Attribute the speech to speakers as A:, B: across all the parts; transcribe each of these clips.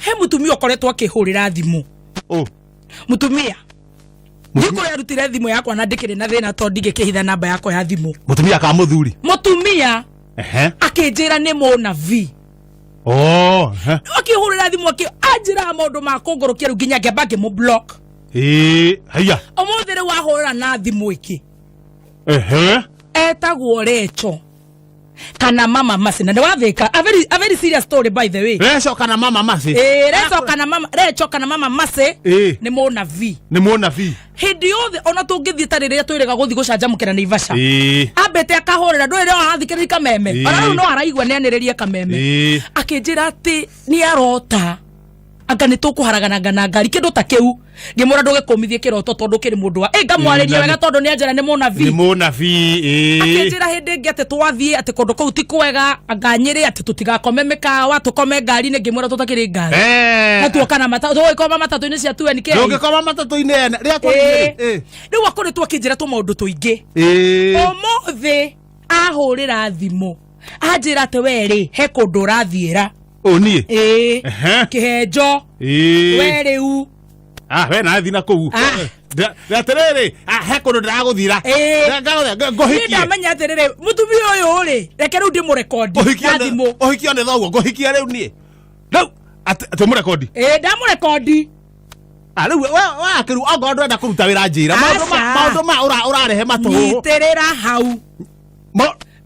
A: He mutumia ũkoretwo akĩhũrĩra thimũ.
B: Oh.
A: Mutumia ndikũrĩa arutire thimũ yakwa na ndĩkĩrĩ na thĩna tondũ ndingĩkĩhitha namba yakwa ya thimũ.
B: Mutumia ka muthuri?
A: Mutumia.
B: Ehe.
A: Akĩnjĩra nĩ mũnabii.
B: Oh, ehe.
A: Akĩhũrĩra thimũ akĩ anjĩraga maũndũ ma kũngũrũkia rĩu nginya ngĩamba ngĩmũ block.
B: Ĩĩ, haiya.
A: Ũmũthĩ rĩu ahũrĩra na thimũ ĩkĩ.
B: Ehe.
A: Etagwo Recho kana Mama Mercy, na nĩ wathĩka, a very serious story, by the way.
B: Reco kana Mama Mercy?
A: Ĩĩ, Recho kana Mama, Recho kana Mama Mercy.
B: Ĩĩ.
A: Nĩ mũnabii.
B: Nĩ mũnabii.
A: Hĩndĩ yothe ona tũngĩthiĩ ta rĩrĩa twĩrĩga gũthiĩ gũcanjamũkĩra Naivasha,
B: Ĩĩ.
A: ambĩte akahũrĩra ndũĩ rĩo arathikĩrĩria kameme.
B: Ĩĩ.
A: Ona rĩu no araigua nĩanĩrĩrie kameme.
B: Ĩĩ.
A: Akĩnjĩra atĩ nĩ arota anga nĩ tũkũharagananga na ngari kĩndũ ta kĩu. Ngĩmwĩra ndũgĩkũmithie kĩroto tondũ kĩrĩ mũndũ wa ĩ ngamwarĩria
B: Ĩĩ,
A: wega tondũ nĩ anjĩra nĩ mũnabii.
B: Nĩ mũnabii, ĩĩ.
A: Akĩnjĩra hĩndĩ ĩngĩ atĩ twathiĩ atĩ kũndũ kũu ti kwega, anga nyĩrĩ atĩ tũtigakome mĩkawa, tũkome ngari-inĩ. Ngĩmwĩra tũtakĩrĩ ngari.
B: Eh.
A: Na tuoka na mata tũgĩkoma matatũ-inĩ cia 2NK.
B: Ndũngĩkoma matatũ-inĩ ene rĩrĩa twathiĩ.
A: Ĩĩ. Rĩu akoretwo akĩnjĩra tũmaũndũ tũingĩ.
B: Ĩĩ.
A: Ũmũthĩ ahũrĩra thimũ anjĩra atĩ we rĩ he kũndũ ũrathiĩra.
B: Ũ niĩ?
A: Ĩĩ.
B: Ehe.
A: Kĩhenjo.
B: Ĩĩ.
A: We rĩu.
B: Ah, we nathi na kũu.
A: Ah.
B: Atĩrĩrĩ, ah, he kũndũ ndĩragũthira.
A: Ĩĩ.
B: Ngagũthira,
A: Niĩ
B: ngũhikie.
A: ndamenya atĩrĩrĩ, mũtumia ũyũ rĩ, reke rĩu ndĩmũrekondi
B: Ngũhikie
A: na thimũ.
B: Ũhikio nĩ thoguo, ngũhikie rĩu niĩ. Rĩu atĩ mũrekondi.
A: Ĩĩ, ndamũrekondi.
B: Ah, rĩu we akĩru ongorwo ndũrenda kũruta wĩra njĩra. Maũndũ ma
A: Aca.
B: maũndũ ma ũrarehe matũhũhũ.
A: Nyitĩrĩra hau.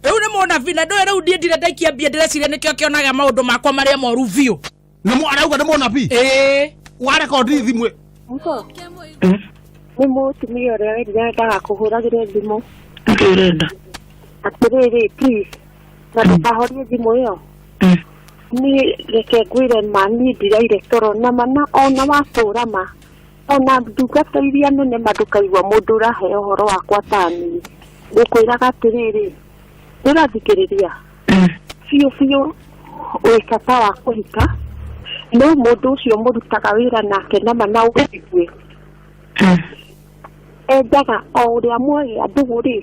B: Rĩu
A: nĩ mũnabii na ndũĩ rĩu ndiĩ ndirĩ ndaikia mbia, ndĩreciria nĩkĩo kĩonaga maũndũ makwa marĩa moru biũ.
B: Nĩ arauga nĩ mũnabii.
A: Ĩĩ.
B: Warekondi thimũ.
C: Mũto. Nĩ mũtumia ũrĩa werire ndagakũhũragĩre thimũ.
D: Nĩkĩ ũrenda?
C: Atĩrĩrĩ, please, na ndũkahorie thimũ ĩyo. Niĩ reke ngwĩre ma, niĩ ndiraire toro na ma, na ona watũra ma, ona ndungata iria nene ma, ndũkaigua mũndũ ũrahe ũhoro wakwa ta niĩ. Ngũkwĩraga atĩrĩrĩ, ndũrathikĩrĩria biũ biũ, wĩ bata wa kũhika, no mũndũ ũcio mũrutaga wĩra nake nama na ũigue endaga o ũrĩa mwagĩa ndũgũ rĩ,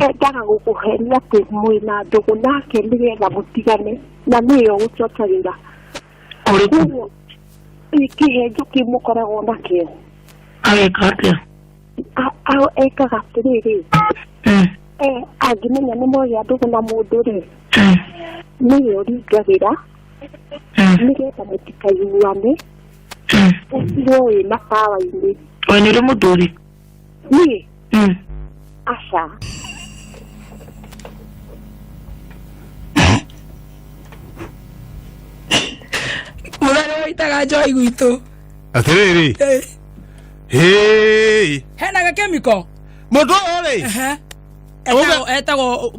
C: endaga gũkũhenia atĩ mwĩna ndũgũ nake nĩgetha mũtigane, na nĩyo gũcocagĩra.
D: Ũrĩkũ?
C: Koguo ĩ kĩhenjo kĩu mũkoragwo nakĩo.
D: Ageka atĩa?
C: Ekaga atĩrĩrĩ, angĩmenya nĩ mwagĩa ndũgũ na mũndũ rĩ, nĩwe ũringagĩra nĩgetha mũtikaiguane, ũtigwo wĩ matawa-inĩ.
D: We nĩ ũrĩ mũthuri?
C: Niĩ? Aca.
A: Mũthenya waitaga njohi gwitũ.
B: Atĩrĩrĩ. Hĩĩ.
A: Hena gakemiko.
B: Mũndũ ũyũ rĩ.
A: Ehe. Etagwo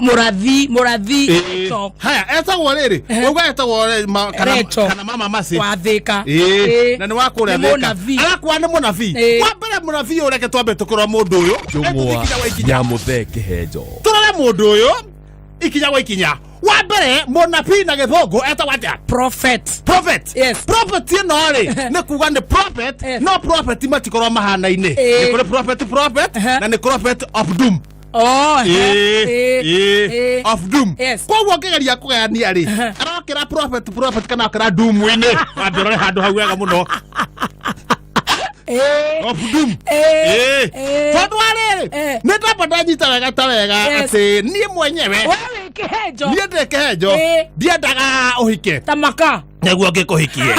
A: mũrathi mũrathi.
B: Ĩĩ.
A: Recho.
B: Haya, etagwo rĩrĩ.
A: Ehe.
B: Uga etagwo rĩ, kana
A: Recho.
B: kana Mama Mercy.
A: Wathĩka.
B: Ĩĩ.
A: Ĩĩ.
B: Na nĩ wa kũrĩa
A: Nĩ
B: Thĩka.
A: mũnabii.
B: Arakwa nĩ mũnabii.
A: Ĩĩ.
B: Wa mbere mũnabii ũyũ, reke twambe tũkĩrora mũndũ ũyũ.
E: Njũng'wa
B: Ikinya gwa ikinya.
E: ya Mũthee Kĩhenjo.
B: Tũrore mũndũ ũyũ ikinya gwa ikinya. Wa mbere mũnabii na gĩthũngũ etagwo atĩa?
A: Prophet.
B: Prophet.
A: Yes.
B: Prophet ĩno rĩ, nĩ kuga nĩ prophet.
A: Yes.
B: No prophet matikorwo mahanaine.
A: Ĩĩ.
B: Nĩ kũrĩ prophet prophet
A: Ehe.
B: na nĩ prophet of doom.
A: Oh, ehe.
B: Ĩĩ,
A: Ĩĩ.
B: ĩĩ,
A: Ĩĩ.
B: of doom.
A: Yes.
B: Koguo ngĩgeria kũgayania rĩ, arokĩra prophet prophet kana okĩra doom-inĩ, wambe ũrore handũ hau wega mũno.
A: Ĩĩ.
B: Of doom.
A: Ĩĩ.
B: Ĩĩ.
A: Ĩĩ.
B: Tondũ wa rĩrĩ,
A: Ĩĩ.
B: nĩ ndamba ndanyita wega ta wega
A: Yes.
B: atĩ niĩ mwenyewe
A: We wĩ kĩhenjo.
B: niĩ ndĩ kĩhenjo.
A: Ĩĩ.
B: Ndiendaga ũhike
A: Ta maka.
B: nĩguo ngĩkũhikie.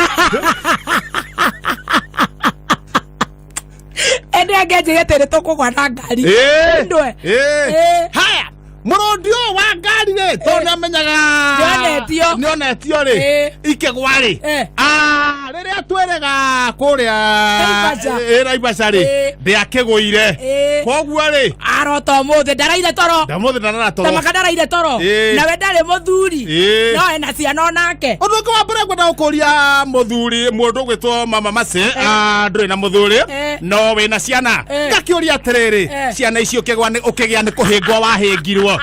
A: Ende angĩanjĩre atĩ nĩ tũkũgwa na ngari.
B: Ĩĩ.
A: Ndwe.
B: Ĩĩ.
A: Ĩĩ.
B: Haya, mũrũndi ũyũ wa ngari rĩ, tondũ nĩamenyaga
A: Nĩonetio.
B: nĩonetio rĩ,
A: Ĩĩ.
B: ikĩgwa rĩ,
A: Ĩĩ.
B: Ah, rĩrĩa twĩrĩga kũrĩa
A: Naivasha.
B: Ĩĩ, Naivasha rĩ,
A: Ĩĩ.
B: ndĩakĩgũire.
A: Ĩĩ.
B: Koguo rĩ,
A: Arota ũmũthĩ ndaraire toro.
B: ndamũthĩ ndarara toro.
A: Tamaka ndaraire toro.
B: Ĩĩ.
A: Nawe ndarĩ mũthuri.
B: Ĩĩ.
A: No ena ciana onake.
B: Ũndũ ũngĩ wa mbere ngwenda gũkũria mũthuri, mũndũ ũgwĩtwo Mama Mercy, ah, ndũrĩ na mũthuri
A: Eh.
B: no wĩna ciana.
A: Eh.
B: Ngakĩũria atĩrĩrĩ,
A: Eh.
B: ciana ici ũkĩgwa ũkĩgĩa nĩ kũhĩngwo wahĩngirwo?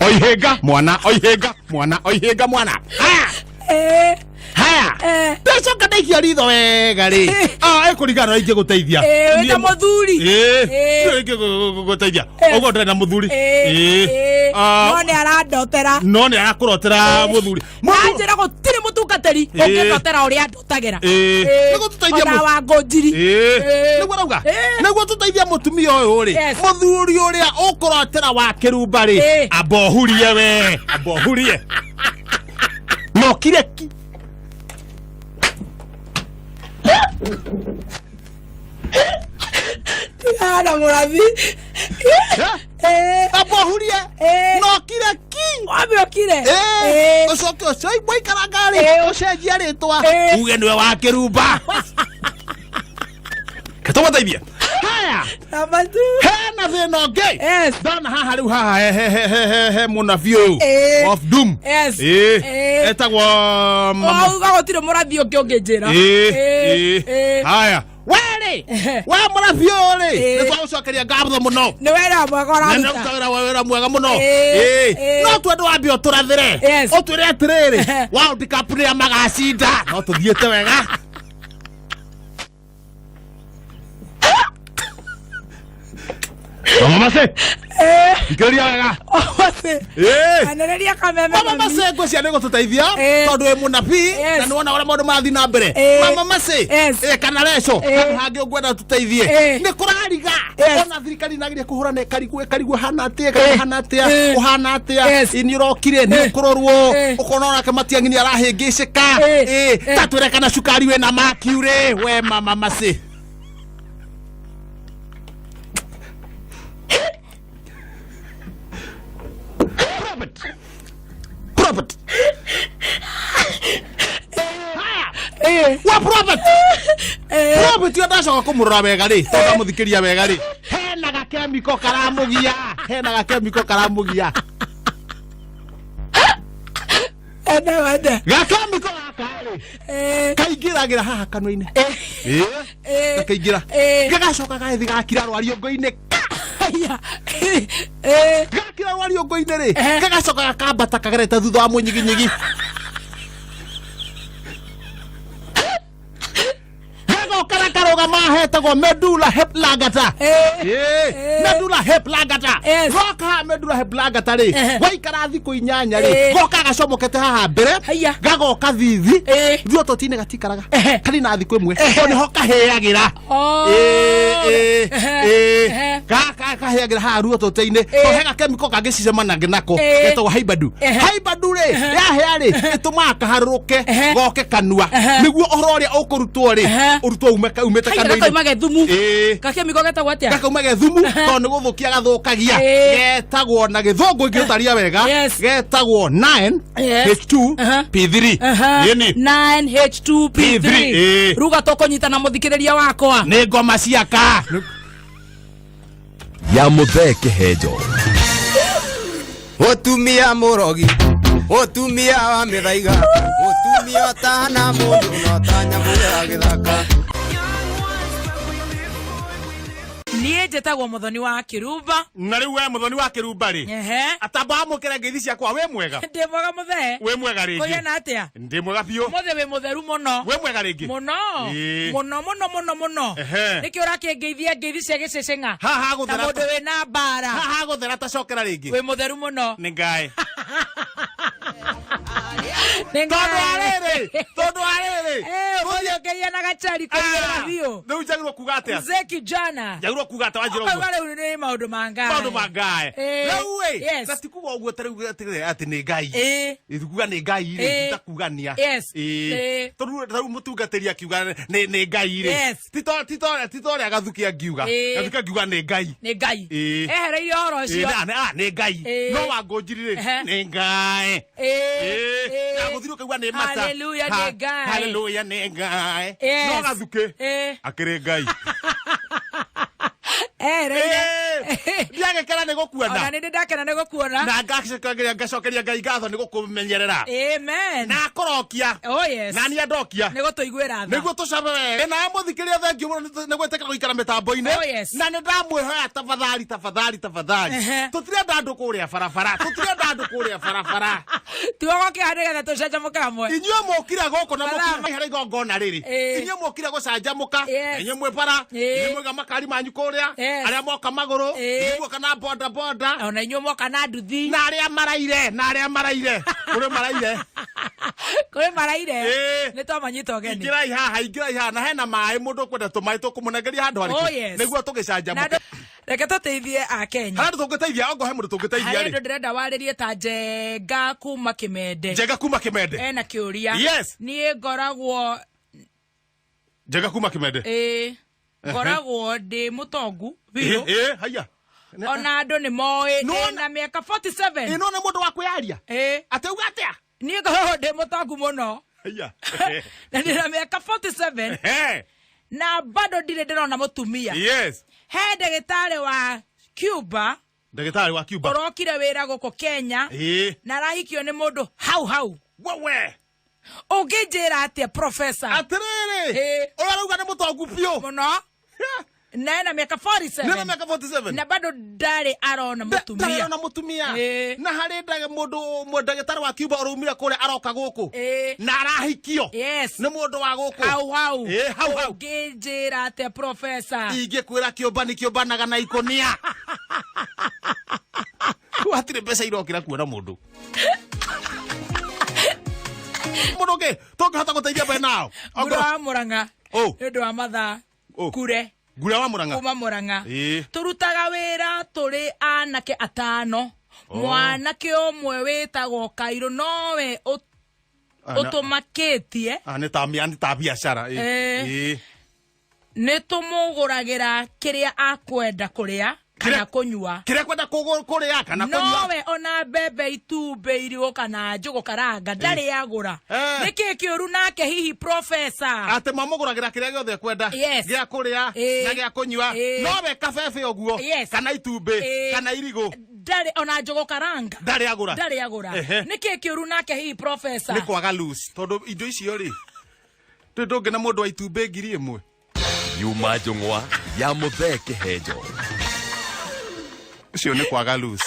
B: Oihĩnga mwana, oihĩnga mwana, oihĩnga mwana. Haya.
A: Eh.
B: Haya.
A: Eh.
B: Ndacoka ndaikia ritho wega rĩ, ah, ĩkũringana na ingĩgũteithia.
A: Ĩĩ, wĩ ta
B: Niĩ
A: mũthuri.
B: Ĩĩ.
A: Ĩĩ.
B: Niĩ ingĩgũteithia.
A: Eh.
B: Ũguo ndĩrĩ na mũthuri.
A: Ĩĩ.
B: Ĩĩ.
A: Ĩĩ.
B: Ah.
A: No nĩ arandotera.
B: No nĩ arakũrotera mũthuri.
A: Nanjĩra gũtirĩ mũtungatĩri
B: Ĩĩ.
A: ũngĩndotera ũrĩa ndotagĩra.
B: Ĩĩ.
A: Ĩĩ.
B: Nĩguo tũteithie
A: Ona wa ngũnjiri.
B: Ĩĩ.
A: Ĩĩ.
B: Nĩguo rauga
A: Ĩĩ.
B: nĩguo tũteithie mũtumia ũyũ rĩ,
A: Yes.
B: mũthuri ũrĩa ũkũrotera wa kĩrumba rĩ,
A: Ĩĩ.
B: amba ũhurie we, amba ũhurie na ũkire ki.
A: Tigana mũrathi.
B: Eh?
A: Ĩĩ.
B: Amba ũhurie
A: Ĩĩ.
B: na ũkire ki.
A: Wambe ũkire.
B: Ĩĩ.
A: Ĩĩ.
B: Ũcoke ũcio mwaikara rĩ,
A: Ĩĩ.
B: ũcenjie rĩtwa,
A: Ĩĩ.
B: uge nĩwe wa kĩrumba ketũgũteithie. Haya,
A: Number two.
B: hena thĩna ũngĩ.
A: Yes.
B: Ndona haha rĩu haha he he he he he he mũnabii ũyũ
A: Ĩĩ.
B: of doom.
A: Yes.
B: Ĩĩ.
A: Ĩĩ.
B: Etagwo mama.
A: Wauga gũtirĩ mũrathi ũngĩ ũngĩnjĩra.
B: Ĩĩ.
A: Ĩĩ.
B: Ĩĩ.
A: Ĩĩ.
B: Haya, werĩ,
A: Ehe.
B: we mũnabii ũyũ rĩ,
A: Ĩĩ.
B: nĩ twagũcokeria ngatho mũno.
A: Nĩ wĩra mwega
B: Na nĩ
A: ũraruta.
B: ũrutaga wĩra mwega mũno.
A: Ĩĩ.
B: Ĩĩ.
A: Ĩĩ.
B: No twende wambe ũtũrathĩre,
A: Yes.
B: ũtwĩre atĩrĩrĩ,
A: Ehe.
B: World Cup nĩa magacinda, no tũthiĩte wega. Mama Mase, thikĩrĩria wega.
A: Ose.
B: Ĩĩ.
A: Anĩrĩria kameme
B: Mama
A: mami.
B: Mase, ngwĩciria nĩ gũtũteithia
A: Ĩĩ.
B: tondũ wĩ mũnabii
A: Yes.
B: na nĩwona ũrĩa maũndũ marathiĩ na mbere.
A: Ĩĩ.
B: Mama Mase,
A: Yes.
B: ĩ, kana Reco,
A: Ĩĩ.
B: handũ hangĩ ũngwenda tũteithie,
A: Ĩĩ.
B: nĩ kũrariga.
A: Yes.
B: Ona thirikari inageria kũhũrana, ĩkarigwo ĩkarigwo ĩhana atĩa, ĩkarigwo
A: Ĩĩ.
B: ĩhana atĩa,
A: Ĩĩ.
B: ũhana atĩa,
A: Yes.
B: ĩ, nĩ ũrokire nĩ
A: Ĩĩ.
B: ũkũrorwo,
A: Ĩĩ.
B: ũkona onake Matiang'i nĩ arahĩngĩcĩka.
A: Ĩĩ.
B: Ĩ,
A: Ĩĩ.
B: ta twĩre kana cukari wĩna mercury, we Mama Mase. Prophet. Prophet.
A: Ĩĩ.
B: Wa prophet.
A: Ĩĩ.
B: Prophet yo ndacoka kũmũrora wega rĩ, tondũ ndamũthikĩria wega rĩ, hena gakemiko karamũgia, hena gakemiko karamũgia.
A: Enda wenda.
B: Gakemiko gaka rĩ,
A: Ĩĩ.
B: kaingĩragĩra haha kanua-inĩ. Ĩĩ.
A: Ĩĩ.
B: Gakaingĩra.
A: Ĩĩ.
B: Gagacoka gagĩthiĩ gakira rwariũngũ-inĩ.
A: Aya. Ĩĩ.
B: Gakira rwariũngũ-inĩ rĩ,
A: Ehe.
B: gagacoka gakambata kagerete thutha wa mũnyiginyigi. Gagoka gakarũgama hetagwo medula heplagata.
A: Ĩĩ.
B: Ĩĩ, medula heplagata.
A: Yes.
B: Goka haha medula heplagata rĩ,
A: Ehe.
B: waikara thikũ 8 rĩ,
A: Ĩĩ.
B: goka gacomokete haha mbere,
A: Haiya.
B: gagoka thithi,
A: Ĩĩ.
B: ruototinĩ gatikaraga,
A: Ehe.
B: karĩ na thikũ 1, tondũ nĩho kahĩagĩra.
A: Oh.
B: Ĩĩ, ĩĩ,
A: Ehe.
B: ĩĩ.
A: Ehe.
B: Kahĩagĩra haha ruotote-inĩ,
A: Ĩĩ.
B: tondũ he gakemiko kangĩcicemanagia nako,
A: Ĩĩ.
B: getagwo haibadu.
A: Ehe.
B: Haibadu rĩ, yahĩa rĩ, ĩtũmaga kaharũrũke,
A: Ehe.
B: goke kanua,
A: Ehe.
B: nĩguo ũhoro ũrĩa ũkũrutwo rĩ,
A: Ehe.
B: ũrutwo umĩte
A: Haiya,
B: kanua-inĩ.
A: gakauma gethumu.
B: Ĩĩ.
A: Gakemiko getagwo atĩa?
B: Gakauma gethumu tondũ nĩ gũthũkia gathũkagia.
A: Ĩĩ.
B: Getagwo na gĩthũngũ ingĩũtaria wega,
A: Yes.
B: getagwo 9
A: Yes.
B: H2
A: Aha.
B: P3.
A: Aha.
B: Ĩni.
A: 9H2P3.
B: P3, ĩĩ.
A: Ruga tũkũnyitana mũthikĩrĩria wakwa.
B: Nĩ ngoma ciaka.
E: Ya mũthee kĩhenjo.
F: Mũtumia mũrogi, mũtumia wa mĩthaiga, mũtumia ũtahana mũndũ na ũta nyamũ ya gĩthaka.
A: Niĩ njĩtagwo Mũthoni wa Kĩrumba.
B: Na rĩu we Mũthoni wa Kĩrumba rĩ,
A: Ehe.
B: atamba amũkĩre ngeithi ciakwa, wĩ mwega?
A: Ndĩ mwega mũthee.
B: Wĩ mwega rĩngĩ?
A: Kũigana atĩa?
B: Ndĩ mwega biũ.
A: Mũthĩ wĩ mũtheru mũno.
B: Wĩ mwega rĩngĩ?
A: Mũno.
B: Ĩĩ.
A: Mũno mũno mũno mũno.
B: Ehe.
A: Nĩkĩ ũrakĩngeithia ngeithi cia gĩcĩcĩng'a?
B: Haha
A: Ta
B: gũthera.
A: mũndũ wĩna mbara.
B: Haha gũthera tacokera rĩngĩ.
A: Wĩ mũtheru mũno.
B: Nĩ ngaĩ.
A: Nĩ
B: Tondũ
A: ngaĩ.
B: arĩrĩ, tondũ arĩrĩ.
A: Eh, ũmũthĩ ũkĩgĩa na gacari kũigĩrĩra biũ.
B: Rĩu njagĩrĩirwo kuga atĩa?
A: Mzee kijana.
B: Njagĩrĩirwo kuga atĩa wanjĩra
A: Ũkauga
B: ũguo?
A: rĩu nĩ maũndũ ma Ngai.
B: Maũndũ ma Ngai.
A: Ĩĩ.
B: Rĩu ĩ,
A: Yes.
B: na ti kuga ũguo ta rĩu atĩ atĩ nĩ Ngai.
A: Ĩĩ.
B: Kuga nĩ Ngai rĩ,
A: Ĩĩ.
B: ti ta kugania.
A: Yes.
B: Ĩĩ.
A: Ĩĩ.
B: Tondũ ta rĩu mũtungatĩri akiuga nĩ nĩ Ngai rĩ.
A: Yes.
B: Ti to ti to ti to ũrĩa Gathuki angiuga.
A: Ĩĩ.
B: Gathuki angiuga nĩ Ngai.
A: Nĩ Ngai.
B: Ĩĩ.
A: Ehereirie ũhoro
B: Ĩĩ,
A: ũcio.
B: nĩ Ngai.
A: Ĩĩ.
B: No Wangũnjiri rĩ,
A: Ehe.
B: nĩ Ngai.
A: Ĩĩ.
B: Ĩĩ.
A: Ĩĩ.
B: Na gũthirĩ ũkaigua nĩ mata.
A: Hallelujah, nĩ Ngai.
B: Hallelujah, nĩ Ngai.
A: Yes.
B: No Gathuki
A: Ĩĩ.
B: akĩrĩ Ngai.
A: Ehereirie.
B: Ndiagĩkena nĩ
A: Ona
B: gũkuona.
A: nĩ ndĩ ndakena nĩ gũkuona.
B: Na ngacokeria ngacokeria Ngai ngatho nĩ gũkũmenyerera.
A: Amen.
B: Na akũrokia.
A: Oh yes.
B: Na niĩ andokia.
A: Nĩ gũtũiguĩra tha.
B: Nĩguo tũcabe wega. Na mũthikĩria, thengiũ mũno nĩ gwĩtĩkĩra gũikara mĩtambo-inĩ.
A: Oh, yes.
B: Na nĩ ndamwĩhoya tafadhali, tafadhali, tafadhali.
A: Ehe.
B: Tũtirenda andũ kũrĩa barabara, tũtirenda andũ kũrĩa barabara.
A: Tiga gũkĩha nĩgetha tũcanjamũke hamwe.
B: Inyuĩ mũkire gũkũ na
A: Mathaa
B: mũkire harĩ igongona rĩrĩ.
A: Ĩĩ.
B: Inyuĩ mũkire gũcanjamũka.
A: Yes.
B: Inyuĩ mwĩ bara,
A: Ĩĩ.
B: inyuĩ mwĩga makari manyu kũrĩa,
A: Yes.
B: arĩa moka magũrũ,
A: Ĩĩ.
B: inyuĩ muoka na na boda boda
A: Ona inyuĩ mwoka na nduthi.
B: Na arĩa maraire, na arĩa maraire, kũrĩ maraire.
A: Kũrĩ maraire.
B: Ĩĩ.
A: Nĩ twamanyita ũgeni.
B: Ingĩrai haha, ingĩrai haha, na hena maĩ, mũndũ ũkwenda tũmaĩ tũkũmũnengeria handũ harĩkũ?
A: Oh, yes.
B: Nĩguo
A: Na
B: tũgĩcanjamũke.
A: Reke tũteithie akenya.
B: Harĩa andũ tũngĩteithia, ongo he mũndũ tũngĩteithia
A: Harĩ
B: rĩ.
A: andũ ndĩrenda warĩrie ta Njenga kuma Kĩmende.
B: Njenga kuma Kĩmende.
A: Ena kĩũria.
B: Yes.
A: Niĩ ngoragwo
B: Njenga kuma Kĩmende.
A: Ĩĩ, ngoragwo ndĩ mũtongu biũ.
B: Ĩĩ, haya.
A: Ona andũ nĩ moĩ
B: No,
A: ndĩna mĩaka 47.
B: Ĩno nĩ mũndũ wa kwĩyaria.
A: Ĩĩ.
B: Atĩ uga atĩa?
A: Niĩ ngoragwo ndĩ mũtongu mũno.
B: Haya.
A: Na ndĩna mĩaka 47.
B: Ehe.
A: Na bado ndirĩ ndĩrona mũtumia.
B: Yes.
A: He ndagĩtarĩ wa Cuba.
B: Ndagĩtarĩ wa Cuba.
A: Ũrokire wĩra gũkũ Kenya.
B: Ĩĩ.
A: Na arahikio nĩ mũndũ hau hau.
B: Wewe.
A: Ũngĩnjĩra atĩa, professor?
B: Atĩrĩrĩ.
A: Ĩĩ.
B: Ũrĩa arauga nĩ mũtongu biũ.
A: Mũno. Na ena mĩaka 47.
B: Nĩ na mĩaka 47.
A: Na bado ndarĩ arona mũtumia.
B: Ndarĩ arona mũtumia.
A: Ĩĩ.
B: Na harĩ mũndũ ndagĩtarĩ wa Cuba ũraumire kũrĩa aroka gũkũ.
A: Ĩĩ.
B: Na arahikio.
A: Yes.
B: Nĩ mũndũ wa gũkũ.
A: Hau hau.
B: Ĩĩ, hau hau.
A: Ũngĩnjĩra atĩa, professor?
B: Ingĩkwĩra kĩũmbani kĩũmbanaga na ikũnia. Rĩu hatirĩ mbeca irokĩra kuona mũndũ. Mũndũ ũngĩ tũngĩhota gũteithia mbere nao.
A: Ngure wa Mũrang'a.
B: Oh.
A: Nĩ ũndũ wa mathaa.
B: Oh.
A: Kure.
B: Ngure wa Mũrang'a.
A: Kuma Mũrang'a.
B: Ĩĩ.
A: Tũrutaga wĩra tũrĩ anake atano.
B: Oh.
A: Mwanake ũmwe wĩtagwo Kairũ nowe ũtũmakĩtie.
B: Ah, nĩ ta nĩ ta biacara. Ĩĩ.
A: Ĩĩ.
B: Ĩĩ.
A: Nĩ tũmũgũragĩra kĩrĩa akwenda kũrĩa kana kũnyua.
B: Kĩrĩa kwenda kũrĩa kana kũnyua.
A: Nowe ona mbembe, itumbĩ, irigũ kana njũgũ karanga ndarĩ agũra.
B: Eh.
A: Nĩkĩ kĩũru nake hihi, professor?
B: Atĩ mamũgũragĩra kĩrĩa gĩothe ekwenda.
A: Yes.
B: Gĩa kũrĩa
A: Ĩĩ.
B: na gĩa kũnyua.
A: Ĩĩ.
B: Nowe kabebe ũguo.
A: Yes.
B: Kana itumbĩ
A: Ĩĩ.
B: kana irigũ.
A: Ndarĩ ona njũgũ karanga.
B: Ndarĩ agũra.
A: Ndarĩ agũra.
B: Ehe.
A: Nĩkĩ kĩũru nake hihi, professor?
B: Nĩ kwaga loose tondũ indo icio rĩ ndĩ ndũngĩ na mũndũ wa itumbĩ 1000.
E: Yuma njũng'wa ya mũthee kĩhenjo.
B: Ũcio nĩ kwaga loose.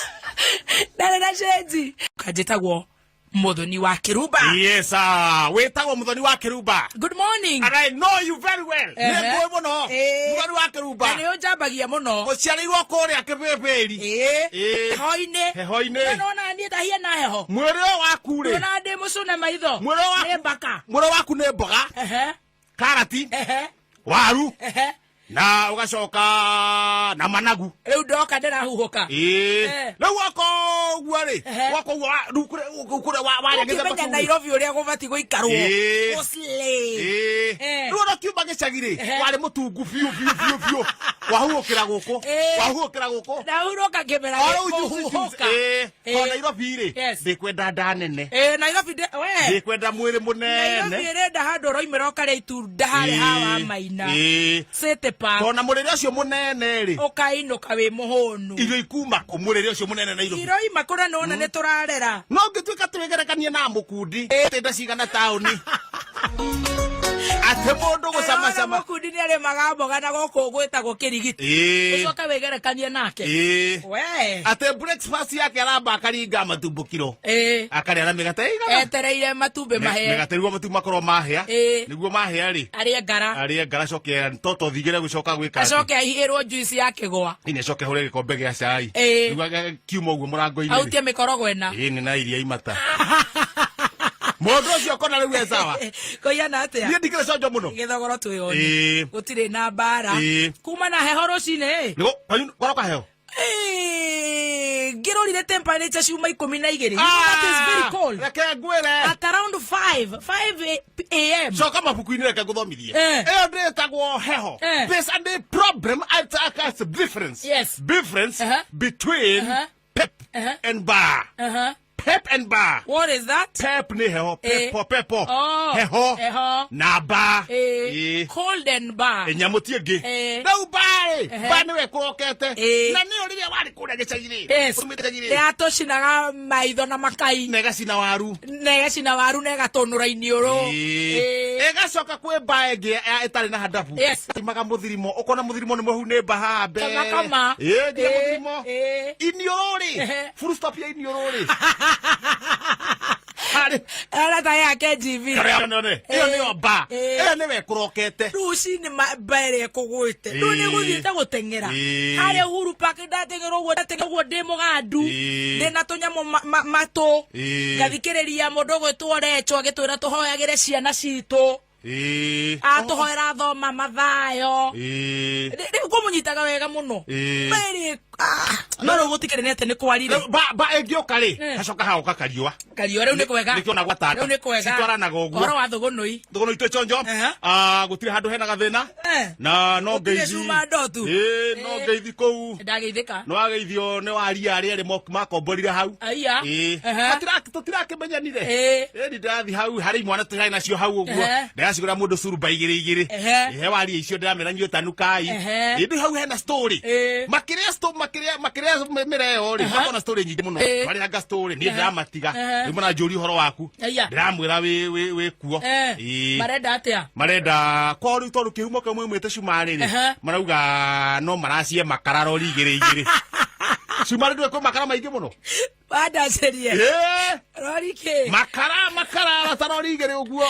A: Ndarĩ na cenji. Kanjĩtagwo Mũthoni wa Kĩrumba.
B: Yes, ah, wĩtagwo Mũthoni wa Kĩrumba.
A: Good morning.
B: And I know you very well.
A: Ehe.
B: Nĩ ngũĩ mũno.
A: Ĩĩ.
B: Mũthoni wa Kĩrumba.
A: Na nĩ ũnjambagia mũno.
B: Ũciarĩirwo kũrĩa Kĩbĩbĩri.
A: Ĩĩ.
B: Ĩĩ.
A: Heho-inĩ.
B: Heho-inĩ.
A: Nona niĩ ndahia na heho.
B: Mwĩrĩ ũyũ waku rĩ.
A: Nona ndĩ mũcune maitho.
B: Mwĩrĩ ũyũ waku.
A: Nĩ mbaka.
B: Mwĩrĩ waku nĩ mboga.
A: Ehe.
B: Karati.
A: Ehe.
B: Waru.
A: Ehe.
B: Na ũgacoka na managu.
A: Rĩu ndoka ndĩrahuhũka.
B: Ĩĩ.
A: Eh.
B: Rĩu woka ũguo rĩ.
A: Ehe.
B: Woka ũguo rĩu kũrĩa warĩa gĩthemba
A: Ũkĩmenya
B: kĩu rĩ.
A: Nairobi ũrĩa gũbatiĩ gũikarwo.
B: Ĩĩ.
A: Gũslay.
B: Ĩĩ.
A: Eh.
B: Rĩu ona kiuma gĩcagi rĩ,
A: Ehe.
B: warĩ mũtungu biũ biũ biũ biũ. Wahuhũkĩra gũkũ.
A: Ĩĩ.
B: Wahuhũkĩra gũkũ.
A: Ndahurũka ngĩmera
B: O rĩu juice, juice.
A: kũhuhũka.
B: Ĩĩ.
A: Ĩĩ.
B: Tondũ Nairobi rĩ,
A: Yes.
B: ndĩkwenda nda nene.
A: Ĩĩ, Nairobi we.
B: Ndĩkwenda mwĩrĩ
A: Nairobi
B: mũnene.
A: ĩrenda handũ ũroimĩra ũkarĩa itunda harĩa ha wa Maina.
B: Ĩĩ.
A: City Park.
B: Tondũ na mũrĩre ũcio mũnene rĩ,
A: Ũkainũka wĩ mũhũnu.
B: irio ikuma kũ mũrĩre ũcio mũnene Nairobi?
A: Iroima kũrĩa nĩwona nĩ tũrarera.
B: No ngĩtuĩka twĩgerekanie na mũkundi atĩ nda cigana taũni atĩ mũndũ gũcamacama.
A: Mũkundi nĩ arĩmaga mboga na gũkũ gwĩtagwo kĩrigiti.
B: Ĩĩ.
A: Ũcoke wĩgerekanie nake.
B: Ĩĩ.
A: We.
B: Atĩ breakfast yake aramba akaringa matumbũkiro.
A: Ĩĩ.
B: Akarĩa na mĩgate ĩigana?
A: Etereire matumbĩ mahĩe.
B: Mĩgate nĩguo matumbĩ makorwo mahĩa.
A: Ĩĩ.
B: Nĩguo mahĩa rĩ.
A: Arĩe ngara.
B: Arĩe ngara acoke toto thigĩre gũcoka gwĩka atĩ.
A: Acoke ahihĩrwo juice ya kĩgwa.
B: Ĩni acoke hũre gĩkombe gĩa cai.
A: Ĩĩ.
B: Nĩguo kiuma ũguo mũrango-inĩ rĩ.
A: Autie mĩkorogo ĩna.
B: Ĩĩ nĩ na iria imata. Mũndũ ũcio kona rĩu e sawa.
A: Kũigana atĩa?
B: Niĩ ndikĩrĩ conjo mũno.
A: Gĩthogoro twĩone.
B: Ĩĩ.
A: Gũtirĩ na mbara.
B: Ĩĩ.
A: Kuma na heho rũcinĩ.
B: Nĩguo kwanyu kwaroka heho?
A: Ĩĩ, ngĩrorire temperature ciuma 12. You know that is very cold.
B: Reke ngwĩre.
A: At around 5 a.m.
B: Coka mabuku-inĩ reke ngũthomithie.
A: Eh.
B: Ĩyo ndĩtagwo heho.
A: Eh.
B: There's a problem at a difference.
A: Yes.
B: Difference
A: Uh-huh.
B: between
A: Uh-huh.
B: pep
A: Uh-huh.
B: and bar.
A: Uh-huh.
B: Pep and bar.
A: What is that?
B: Pep nĩ heho.
A: Eh.
B: Pepo pepo.
A: Oh.
B: Heho.
A: Heho.
B: Na bar.
A: Eh.
B: Ĩĩ.
A: Cold and bar.
B: Nyamũ ti ĩngĩ.
A: Eh.
B: Rĩu bar rĩ,
A: Ehe.
B: bar nĩwe ĩkũrokete.
A: Eh.
B: Na nĩyo rĩrĩa warĩ kũrĩa gĩcagi rĩ.
A: Yes.
B: Umĩte gĩcagi rĩ.
A: Nĩyatũcinaga maitho na makai.
B: Na ĩgacina waru.
A: Na ĩgacina waru na ĩgatũnũra iniũrũ.
B: Ĩĩ. Ĩgacoka kwĩ mba ĩngĩ ĩtarĩ na handabu.
A: Yes.
B: Imaga mũthirimo ũkona mũthirimo nĩ mũhu nĩ mba haha mbere.
A: Kama kama.
B: Ĩĩ, nginya
A: Ĩĩ,
B: mũthirimo.
A: ĩĩ.
B: Iniũrũ rĩ.
A: Ehe.
B: Full stop ya iniũrũ rĩ. Harĩ
A: Arata yake GV.
B: Karĩa none. Ĩyo nĩyo mba.
A: Ĩĩ.
B: Ĩyo nĩwe ĩkũrokete.
A: Rũcinĩ mba ĩrĩa ĩkũgwĩte. Rĩu nĩ
B: Ĩĩ.
A: gũthiĩte gũteng'era.
B: Ĩĩ.
A: Harĩa Uhuru Park ndateng'era ũguo ndateng'era ũguo ndĩ mũgandu.
B: Ĩĩ.
A: Ndĩ na tũnyamũ matũ.
B: Ĩĩ.
A: Ngathikĩrĩria mũndũ ũgwĩtwo Recho agĩtwĩra tũhoyagĩre ciana citũ.
B: Ĩĩ.
A: Atũhoera thoma mathayo.
B: Ĩĩ.
A: Rĩu ngũmũnyitaga wega mũno.
B: Ĩĩ.
A: Mba ĩrĩa no rĩu gũtikĩrĩ nĩ atĩ nĩ kwarire.
B: Rĩu Ba ba ĩngĩũka rĩ,
A: Eh.
B: hacoka hagoka kariũa.
A: Kariũa rĩu nĩ kwega.
B: Nĩkĩo na gwatanda.
A: Rĩu nĩ kwega.
B: Citwaranaga ũguo.
A: Ũhoro wa thũgũnũi.
B: Thũgũnũi twĩ chonjo.
A: Ehe.
B: Ah, gũtirĩ handũ hena gathĩna.
A: Eh.
B: Na no
A: Gũtirĩ
B: ngeithi.
A: cuma ndotu.
B: Ĩĩ, no
A: Ĩĩ.
B: ngeithi kũu.
A: Ndageithĩka.
B: Nĩ wageithio nĩ waria arĩa erĩ makomborire hau.
A: Aya.
B: Ĩĩ.
A: Ehe.
B: Tũtirakĩmenyanire.
A: Ĩĩ.
B: Ĩĩ, ni ndĩrathiĩ hau harĩ imwana tũrarĩ nacio hau ũguo.
A: Ehe.
B: Ndĩracigũra mũndũ curuba igĩrĩ igĩrĩ.
A: Ehe.
B: Ehe waria icio ndĩramera inyuĩ tanukai.
A: Ehe.
B: Ĩndĩ hau hena story.
A: Ĩĩ.
B: Makĩrĩa story makĩrĩa makĩrĩa mĩreo rĩ, makona story nyingĩ mũno.
A: Ĩĩ.
B: Marĩanga story niĩ
A: Ehe.
B: ndĩramatiga.
A: Ehe.
B: Rĩu maranjũria ũhoro waku.
A: Aya.
B: Ndĩramwĩra wĩ wĩ wĩ kuo.
A: Eh.
B: Ĩĩ.
A: Marenda atĩa?
B: Marenda kwa rĩu tondũ kĩhumo kĩu mwĩmwĩte cumarĩ rĩ,
A: Ehe.
B: marauga no maracie makara rori igĩrĩ igĩrĩ. Cumarĩ ndũĩ kwĩ makara maingĩ mũno.
A: Wandacerie.
B: Ĩĩ.
A: Rori kĩ?
B: Makara makara ta rori igĩrĩ ũguo.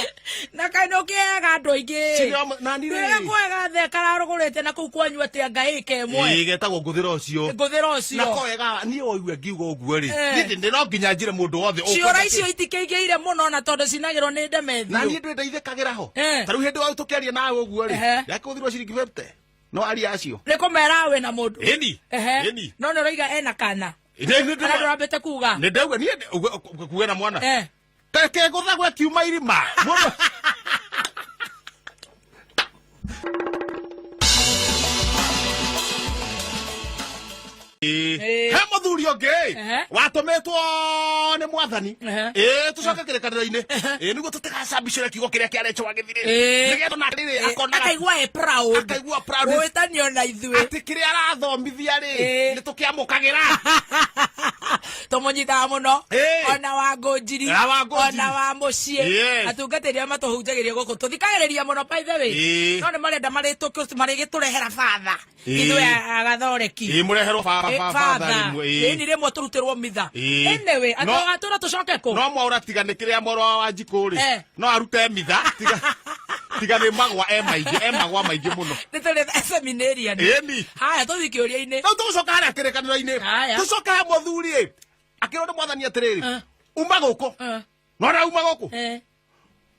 A: Na kaĩ nĩ ũkĩheaga andũ aingĩ.
B: Cirio na ni
A: Rĩrĩa
B: rĩ.
A: kwega the kararũgũrĩte na kũu kwanyu atĩa ngai ĩka
B: Ĩĩ
A: ĩmwe.
B: getagwo ngũthĩra ũcio.
A: Ngũthĩra
B: Na
A: ũcio.
B: ko wega niĩ woigue ngiuga ũguo rĩ.
A: Eh.
B: Niĩ ndĩ no nginya njĩre mũndũ wothe
A: Ciũra
B: ũkwenda
A: icio itikĩingĩire mũno na tondũ cinagĩrwo nĩ
B: na
A: ndemethio.
B: niĩ ndĩ ndeithĩkagĩra ho
A: Eh.
B: ta rĩu hĩndĩ wa tũkĩaria nawe ũguo rĩ
A: Ehe.
B: ndakĩhũthirwo ciringi 50 no aria acio
A: Nĩ kũmera wĩ na mũndũ.
B: Ĩni.
A: Ehe.
B: Ĩni.
A: No nĩ ũroiga ena kana.
B: Nĩ- nĩ-
A: Kana ndũrambĩte kuga.
B: nĩ ndauga niĩ kuga na mwana
A: Eh.
B: kegũthagwo kiuma irima Mũndũ-
A: Ĩĩ.
B: He mũthuri ũngĩ
A: Ehe.
B: watũmĩtwo nĩ mwathani
A: Ehe.
B: ĩĩ tũcoke kĩrĩkanĩro-inĩ ĩĩ nĩguo tũtigacambicĩre kiugo kĩrĩa kĩarecho wagĩthirĩ
A: Ĩĩ.
B: nĩgetha na rĩrĩ
A: Eh,
B: akonaga
A: Akaigua e proud.
B: Akaigua proud.
A: Gwĩtanio na ithuĩ.
B: atĩ kĩrĩa arathomithia rĩ
A: Ĩĩ.
B: nĩ tũkĩamũkagĩra
A: Tũmũnyitaga mũno.
B: Ĩĩ.
A: Ona wa ngũnjiri.
B: Na wa Ngũnjiri.
A: Ona wa mũciĩ.
B: Yes.
A: Atungatĩri arĩa matũhunjagĩria gũkũ tũthikagĩrĩria mũno by the way.
B: Ĩĩ.
A: No nĩ marenda marĩgĩtũrehera batha.
B: Ĩĩ.
A: Ithuĩ agathoreki.
B: ĩĩ mũreherwo baba
A: Eh,
B: baba
A: father.
B: rĩmwe ĩĩ.
A: Ĩni rĩmwe tũrutĩrwo mitha.
B: Ĩĩ.
A: Anyway,
B: No-
A: atũra tũcoke kũ?
B: no mwaura tiga nĩ kĩrĩa mworo wa wanjikũ rĩ
A: Eh.
B: no arute mitha tiga tiga nĩ magwa e maingĩ e magwa maingĩ mũno
A: Nĩ tũrĩ seminarian.
B: Ĩni.
A: Haya tũthiĩ kĩũria-inĩ.
B: rĩu tũgũcoka harĩa kĩrĩkanĩro-inĩ
A: Haya.
B: tũcoke he mũthuri ĩ akĩrwo nĩ mwathani atĩrĩrĩ
A: Eh.
B: uma gũkũ
A: Eh.
B: nona uma gũkũ
A: Eh.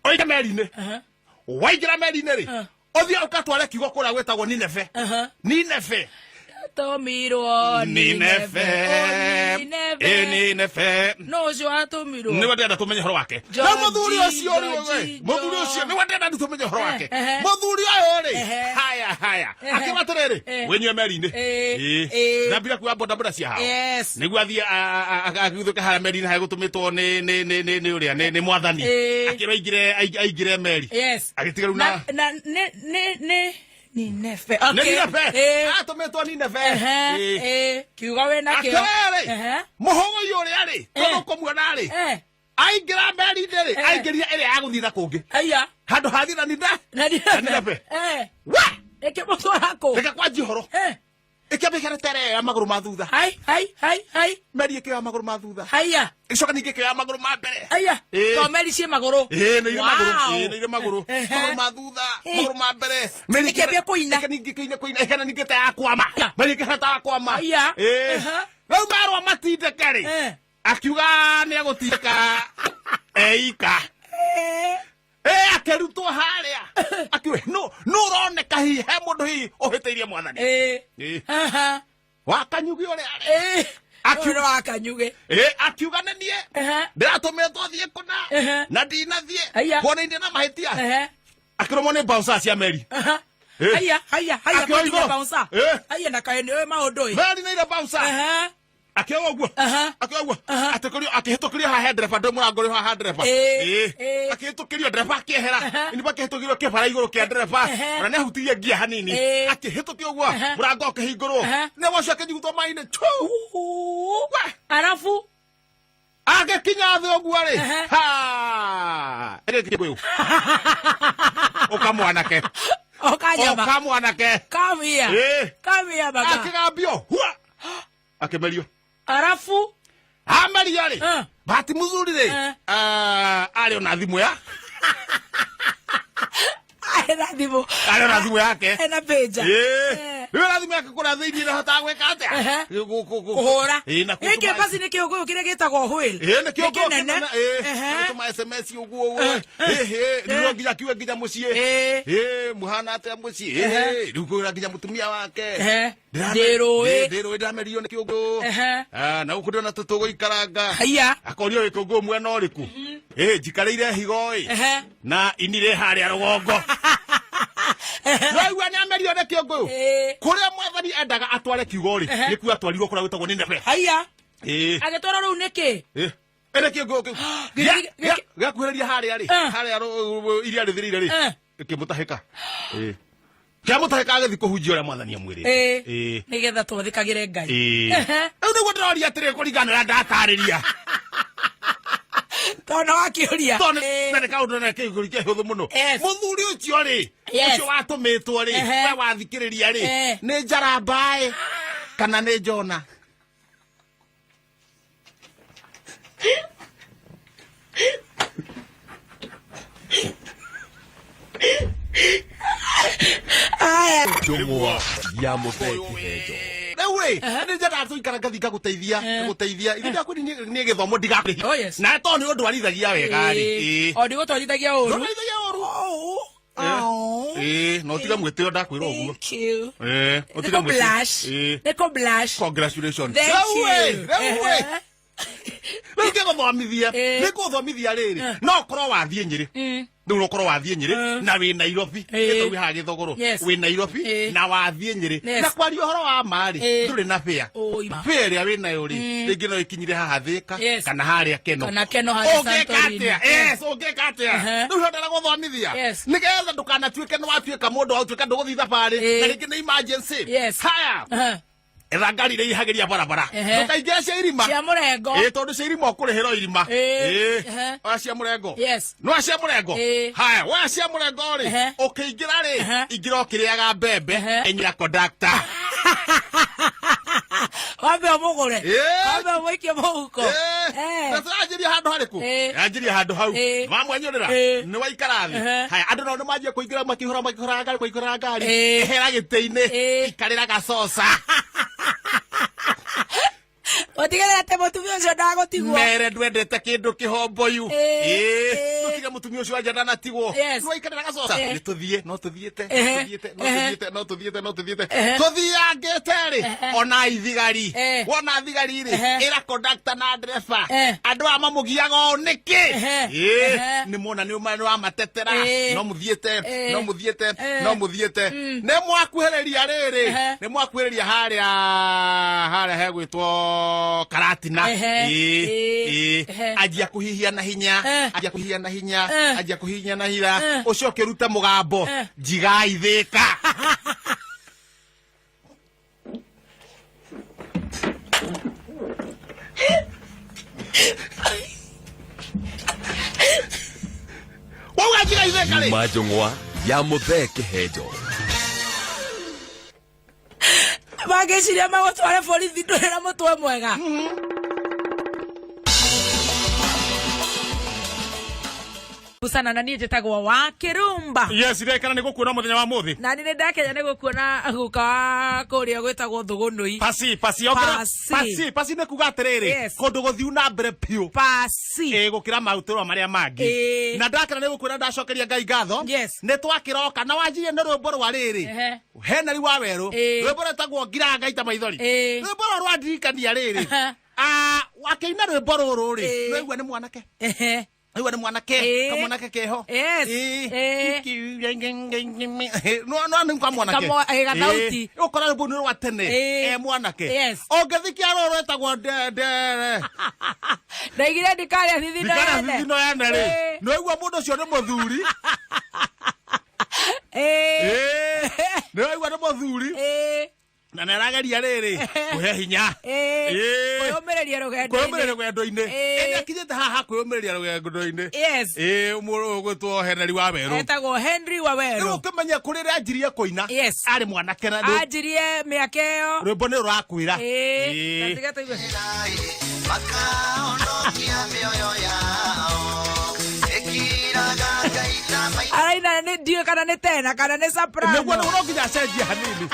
B: ũige meri-inĩ
A: Aha.
B: waingĩra meri-inĩ rĩ
A: Eh.
B: ũthiĩ ũkatware kiugo kũrĩa gwĩtagwo Nineve
A: Aha.
B: Nineve
A: Tũmirwo
B: Nineve
A: O Nineve.
B: Ĩ Nineve
A: No ũcio watũmirwo.
B: nĩwe ndĩrenda tũmenye ũhoro wake
A: Georgie,
B: na mũthuri ũcio rĩ we
A: Georgie,
B: mũthuri ũcio nĩwe ndĩrenda tũmenye ũhoro wake
A: Eh, ehe.
B: mũthuri ũyũ rĩ
A: Ehe.
B: haya haya
A: Ehe.
B: akiuga atĩrĩrĩ
A: Eh.
B: wĩnyue meri-inĩ
A: Eh,
B: Ĩĩ.
A: eh.
B: ndambire kuoya bodaboda cia hao
A: Yes.
B: nĩguo athiĩ agĩthũke harĩa meri-inĩ harĩa gũtũmĩtwo nĩ nĩ nĩ nĩ nĩ ũrĩa nĩ nĩ mwathani
A: Eh.
B: akĩrwo aingĩre aingĩre meri
A: Yes.
B: agĩtiga rĩu
A: Na
B: na
A: na nĩ nĩ nĩ Nineve.
B: nĩ
A: Okay.
B: Nineve
A: Eh.
B: atũmĩtwo Nineve
A: Ehe.
B: Ĩĩ.
A: Eh. Kiuga wĩ nakĩo.
B: Atĩrĩrĩ
A: Ehe.
B: mũhũgũi ũrĩa rĩ
A: Eh.
B: tondũ kũmuona rĩ
A: Eh.
B: aingĩra meri-inĩ rĩ
A: Eh.
B: aingĩria ĩrĩa ya gũthiĩ na kũngĩ
A: Aya.
B: handũ ha thina nina
A: Na
B: Na Nineve.
A: Eh.
B: we
A: Ĩkĩmũtwara kũ?
B: reke kwanjia ũhoro
A: Eh.
B: ĩkĩamba ĩkerete ya magũrũ ma thutha
A: Hai hai hai hai.
B: meri ĩkĩoya magũrũ ma thutha
A: Haya.
B: ĩcoka ningĩ ĩkĩoya magũrũ ma mbere
A: Aya.
B: Ĩĩ.
A: To meri ciĩ magũrũ.
B: ĩĩ nĩ irĩ magũrũ
A: Wow.
B: ĩĩ nĩ irĩ magũrũ
A: Ehe.
B: magũrũ ma thutha
A: Ĩĩ.
B: magũrũ ma mbere meri
A: Ĩkĩambia kũina.
B: ĩkĩambia ningĩ kũina kũina ĩkĩana ningĩ ta ya kwama
A: Ya.
B: meri ĩkĩhana ta ya kwama
A: Aya.
B: ĩĩ
A: Ehe.
B: rĩu merwo matindĩke rĩ
A: Eh.
B: akiuga nĩ egũtindĩka eika
A: Eh.
B: ĩ akĩrutwo harĩa akiuga no no ũroneka hihi he mũndũ hihi ũhĩtĩirie mwathani
A: Eh.
B: Ĩĩ.
A: Aha.
B: wakanyugi ũrĩa rĩ
A: Eh.
B: Akiu-
A: Ũyũ nĩ wa Kanyuge.
B: ĩ akiuga nĩ niĩ
A: Ehe.
B: ndĩratũmĩtwo thiĩ kũna
A: Ehe.
B: na ndinathiĩ
A: Aya.
B: kuona indĩ na mahĩtia
A: Ehe.
B: akĩrũmwo nĩ bouncer cia meri
A: Aha.
B: Eh.
A: Haya, haya, haya,
B: Akĩoya
A: kwĩ nginya
B: igũrũ.
A: bouncer.
B: Eh.
A: Haya, na kaĩ nĩũĩ maũndũ ĩ.
B: meri nĩ ire bouncer
A: Ehe.
B: akĩoga ũguo
A: Aha.
B: akĩoga ũguo
A: Aha.
B: atĩkĩrio akĩhĩtũkĩrio haha he ndereba ndũ mũrango ũrĩ haha ndereba
A: Ĩĩ,
B: Ĩĩ.
A: ĩĩ.
B: akĩhĩtũkĩrio ndereba akĩehera
A: Aha.
B: nĩguo akĩhĩtũkĩrio kĩbara igũrũ kĩa ndereba
A: Ehe.
B: ona nĩahutirie ngia hanini
A: Ĩĩ.
B: akĩhĩtũkio ũguo
A: Aha.
B: mũrango ũkĩhingũrwo
A: Aha.
B: nĩ wacio akĩnyugutwo maĩ-inĩ tu
A: Uu.
B: We.
A: Arabu
B: agĩkinya thĩ ũguo rĩ
A: Ehe.
B: Ha! Ĩrĩ ũka mwanake
A: okanyama.
B: ũka mwanake
A: Come here.
B: Ĩĩ.
A: Come here baba.
B: akĩgambio hua akĩmerio
A: Arabu
B: ameria rĩ
A: Eh.
B: Bahati mzuri rĩ,
A: Eh.
B: ah, arĩ ona thimũ ya
A: Ena thimũ.
B: Arĩ ona thimũ yake.
A: Ena pager.
B: Ĩĩ. Rĩu ena thimũ yake kũrĩa thĩinĩ ĩrahotaga gwĩka atĩa?
A: Ehe.
B: Kũhũra.
A: Kũhũra.
B: Ĩĩ, na
A: Gĩkĩ
B: kũtũma-
A: basi nĩ kĩũngũyũ kĩrĩa gĩtagwo whale.
B: Ĩĩ, nĩ kĩũngũyũ
A: kĩnene.
B: kĩnene, ĩĩ.
A: Ehe.
B: Gũtũma SMS ũguo ũguo. Ĩhĩ, rĩu no nginya kiuge nginya mũciĩ.
A: Ĩĩ.
B: Ĩĩ, mũhana atĩa mũciĩ? Ĩhĩ, rĩu kwĩra nginya mũtumia wake.
A: Ehe. Ndĩ rũĩ.
B: Ndĩ rũĩ ndĩramerio nĩ kĩũngũyũ.
A: Ehe.
B: Ah, na gũkũ ndĩrona tũtũgũikaranga.
A: Haiya.
B: Akorio gĩkũngũyũ mwena ũrĩkũ? Ĩĩ, njikarĩire higo ĩ.
A: Ehe.
B: Na ini rĩ harĩa rũgongo. Waigua nĩ amerio nĩ kĩũngũyũ.
A: Ĩĩ.
B: Kũrĩa mwathani endaga atware kiugo rĩ,
A: Ehe.
B: nĩkuo atwarirwo kũrĩa gwĩtagwo nĩ Nineve.
A: Haiya.
B: Ĩĩ.
A: Agĩtwarwo rĩu nĩkĩ?
B: Ĩĩ. Ĩrĩ kĩũngũyũ kĩu.
A: Gĩkĩ- gĩkĩ-
B: Gĩakuhĩrĩria harĩa rĩ,
A: Eh.
B: harĩa iria rĩthirĩire rĩ,
A: Eh.
B: gĩkĩmũtahĩka. Ĩĩ. Kĩamũtahĩka agĩthiĩ kũhunjia ũrĩa mwathani amwĩrĩte.
A: Ĩĩ.
B: Ĩĩ.
A: Nĩgetha twathĩkagĩre Ngai.
B: Ĩĩ.
A: Ehe.
B: Rĩu nĩguo ndĩroria atĩrĩ kũringana na ũrĩa ndatarĩria.
A: Tondũ wakĩũria.
B: Tondũ
A: Ĩĩ.
B: na nĩ kaũndũ na kĩũria kĩhũthũ mũno.
A: Yes.
B: Mũthuri ũcio rĩ,
A: Yes.
B: ũcio watũmĩtwo rĩ,
A: Ehe.
B: we wathikĩrĩria rĩ,
A: Eh.
B: nĩ njarambaĩ kana nĩ Jona?
A: Aya.
E: Njũng'wa ya Mũthee Kĩhenjo.
B: Rĩu rĩ, nĩ njendaga tũikara ngathi ngagũteithia, ngagũteithia. Ithe ndiakwĩri niĩ gĩthomo ndigakũrĩhi.
A: Oh, yes.
B: Na tondũ nĩ ũndwarithagia wega rĩ.
A: Ĩĩ.
B: Ĩĩ.
A: O ndigũtwarithagia ũru.
B: Ndũtwarithagia ũru.
A: Oh. Oh.
B: Ĩĩ, na ũtige mwĩtĩo ndakwĩra ũguo.
A: Thank you.
B: Ĩĩ, ũtige
A: Nĩkũ
B: mwĩtĩo.
A: blush.
B: Ĩĩ.
A: Nĩkũ blush.
B: Congratulations.
A: Thank
B: Rĩu rĩ,
A: you.
B: rĩu rĩ.
A: Ehe.
B: Rĩu ngĩgũthomithia,
A: Ĩĩ.
B: nĩngũgũthomithia rĩrĩ, no ũkorwo wathiĩ Nyĩrĩ. Rĩu no ũkorwo wathiĩ Nyĩrĩ na wĩ Nairobi.
A: Ĩĩ.
B: Gĩtau haha Gĩthogoro.
A: Yes.
B: Wĩ Nairobi
A: Ĩĩ.
B: na wathiĩ Nyĩrĩ.
A: Yes.
B: Na kwaria ũhoro wa ma rĩ,
A: Ĩĩ.
B: ndũrĩ na bĩa.
A: Oi, ma.
B: Bĩa ĩrĩa wĩ nayo rĩ, rĩngĩ no ĩkinyire haha Thĩka
A: Yes.
B: kana harĩa Keno.
A: Kana Keno harĩa
B: Ũngĩka
A: Santorini.
B: atĩa? Yes, ũngĩka atĩa?
A: Ehe.
B: Rĩu nĩho ndĩragũthomithia.
A: Yes.
B: Nĩgetha ndũkanatuĩke nĩ watuĩka mũndũ wa gũtuĩka ndũgũthiĩ thabarĩ
A: Ĩĩ.
B: na rĩngĩ nĩ emergency.
A: Yes.
B: Haya.
A: Ehe.
B: Etha ngari iria ihagĩria barabara.
A: Ehe.
B: Ndũkaingĩre cia irima.
A: Cia mũrengo.
B: Ĩĩ tondũ cia irima ũkũrĩhĩra o irima.
A: Ĩĩ.
B: Ĩĩ.
A: Ehe.
B: Oya cia mũrengo.
A: Yes.
B: No cia mũrengo.
A: Ĩĩ.
B: Haya, woya cia mũrengo rĩ,
A: Ehe.
B: ũkĩingĩra rĩ,
A: Ehe.
B: ingĩra ũkĩrĩaga mbembe,
A: Ehe.
B: enyira conductor.
A: Wambe ũmũgũre.
B: Ĩĩ.
A: Wambe ũmũikie mũhuko.
B: Ĩĩ.
A: Eh.
B: Na tũranjĩria handũ harĩkũ?
A: Ĩĩ.
B: Ranjĩria handũ hau.
A: Ĩĩ.
B: Wamwenyũrĩra?
A: Ĩĩ.
B: Nĩ waikara thĩ.
A: Ehe.
B: Haya, andũ nao nĩ manjia kũingĩra makĩhũra makĩhũra ngari makĩhũra ngari.
A: Ĩĩ.
B: Ehera gĩtĩ-inĩ.
A: Ĩĩ.
B: Ikarĩra gacoca.
A: Ũtigĩrĩre atĩ mũtumia ũcio ndagũtigwo.
B: Mere ndwendete kĩndũ kĩhomboyu.
A: Ĩĩ.
B: Ĩĩ.
A: Ĩĩ.
B: Ndũtige mũtumia ũcio wanja ndanatigwo.
A: Yes.
B: Nĩ waikarĩra gacoca.
A: Ĩĩ.
B: Nĩ tũthiĩ, no tũthiĩte, no
A: Ehe.
B: tũthiĩte, no
A: Ehe.
B: tũthiĩte, no tũthiĩte, no tũthiĩte.
A: Ehe.
B: Tũthiangĩte rĩ,
A: Ehe.
B: ona ithigari.
A: Ehe.
B: Wona thigari rĩ,
A: Ehe.
B: ĩra conductor na ndereba.
A: Ehe.
B: Andũ aya mamũgiaga ũũ nĩkĩ?
A: Ehe.
B: Ĩĩ.
A: Ehe.
B: Nĩ mona nĩ ũma- nĩ wamatetera.
A: Ĩĩ.
B: No mũthiĩte,
A: Ĩĩ.
B: no mũthiĩte,
A: Ĩĩ.
B: no mũthiĩte. Nĩ mwakuhĩrĩria rĩrĩ,
A: Ehe.
B: nĩ mwakuhĩrĩria harĩa harĩa hegwĩtwo Karatina.
A: Ehe.
B: Ĩĩ.
A: Ĩĩ.
B: Ĩĩ.
A: Ehe.
B: Anjia kũhihia na hinya,
A: Eh.
B: anjia kũhihia na hinya,
A: Eh.
B: anjia kũhihia na hinya,
A: Eh.
B: ũcoke ũrute mũgambo,
A: Eh.
B: njigai Thĩka. Wauga njigai Thĩka rĩ?
E: Nyuma Njũng'wa ya Mũthee Kĩhenjo.
A: Mangĩciria magũtware borithi ndũrĩ na mũtwe mwega. Sana na niĩ njĩtagwo wa Kĩrumba.
B: Yes, ndekana nĩ gũkuona mũthenya wa mũthĩ.
A: Na nĩ ndakenya nĩ gũkuona guka wa kũrĩa gwĩtagwo Thũgũnũi.
B: Pasi, pasi, ongera-
A: Pasi.
B: pasi, pasi nĩ kuga atĩrĩrĩ,
A: Yes.
B: kũndũ gũthiu na mbere biũ.
A: Pasi.
B: Ĩĩ, gũkĩra mautĩrwo marĩa mangĩ.
A: Ĩĩ.
B: Na ndakena nĩ gũkwĩra ndacokeria Ngai ngatho.
A: Yes.
B: Nĩ twakĩroka na wanjirie nĩ rwĩmbo rwa rĩrĩ.
A: Ehe.
B: Henry wa werũ.
A: Ĩĩ.
B: Rwĩmbo rwĩtagwo ngiranga ita maithori.
A: Ĩĩ.
B: Rwĩmbo rũrũ rwandirikania rĩrĩ.
A: Ehe.
B: Ah, akĩina rwĩmbo rũrũ rĩ,
A: Ĩĩ.
B: rwaigua nĩ mwanake.
A: Ehe.
B: Aigua nĩ mwanake,
A: Ĩĩ.
B: kamwanake keho.
A: Yes.
B: Ĩĩ.
A: Ĩĩ.
B: No no nĩ kwa mwanake.
A: Kamwa- ĩ, gathauti.
B: Ĩĩ. Ũkora rwĩmbo nĩ rwa tene.
A: Ĩĩ.
B: E mwanake.
A: Yes.
B: Ũngĩthikia rũrũ rwĩtagwo nde
A: Ndaigire ndikarĩa thithino
B: ndikara
A: yene.
B: thithino yene rĩ.
A: Ĩĩ.
B: Nĩ waigua mũndũ ũcio nĩ mũthuri.
A: Ĩĩ.
B: Ĩĩ. Nĩ waigua nĩ mũthuri.
A: Ĩĩ.
B: Na nĩ arageria rĩrĩ kũhe hinya.
A: Ĩĩ.
B: Ĩĩ.
A: Kwĩyũmĩrĩria rũgendo-inĩ.
B: Kwĩyũmĩrĩria rũgendo-inĩ.
A: Ĩĩ.
B: Ĩ, nĩakinyĩte haha kwĩyũmĩrĩria rũgendo-inĩ.
A: Yes.
B: Ĩĩ, mũndũ ũgwĩtwo Henry wa Werũ.
A: Etagwo Henry wa
B: Rĩu
A: Werũ.
B: ũkĩmenya kũrĩ rĩrĩa anjirie kũina.
A: Yes.
B: Arĩ mwanake na rĩu
A: Anjirie mĩaka ĩyo.
B: rwĩmbo nĩ rũrakwĩra.
A: Ĩĩ.
B: Ĩĩ.
A: Na tiga tũigue. Araina nĩ ndiũĩ kana nĩ tena kana nĩ soprano.
B: Nĩguo nĩguo no nginya acenjie hanini.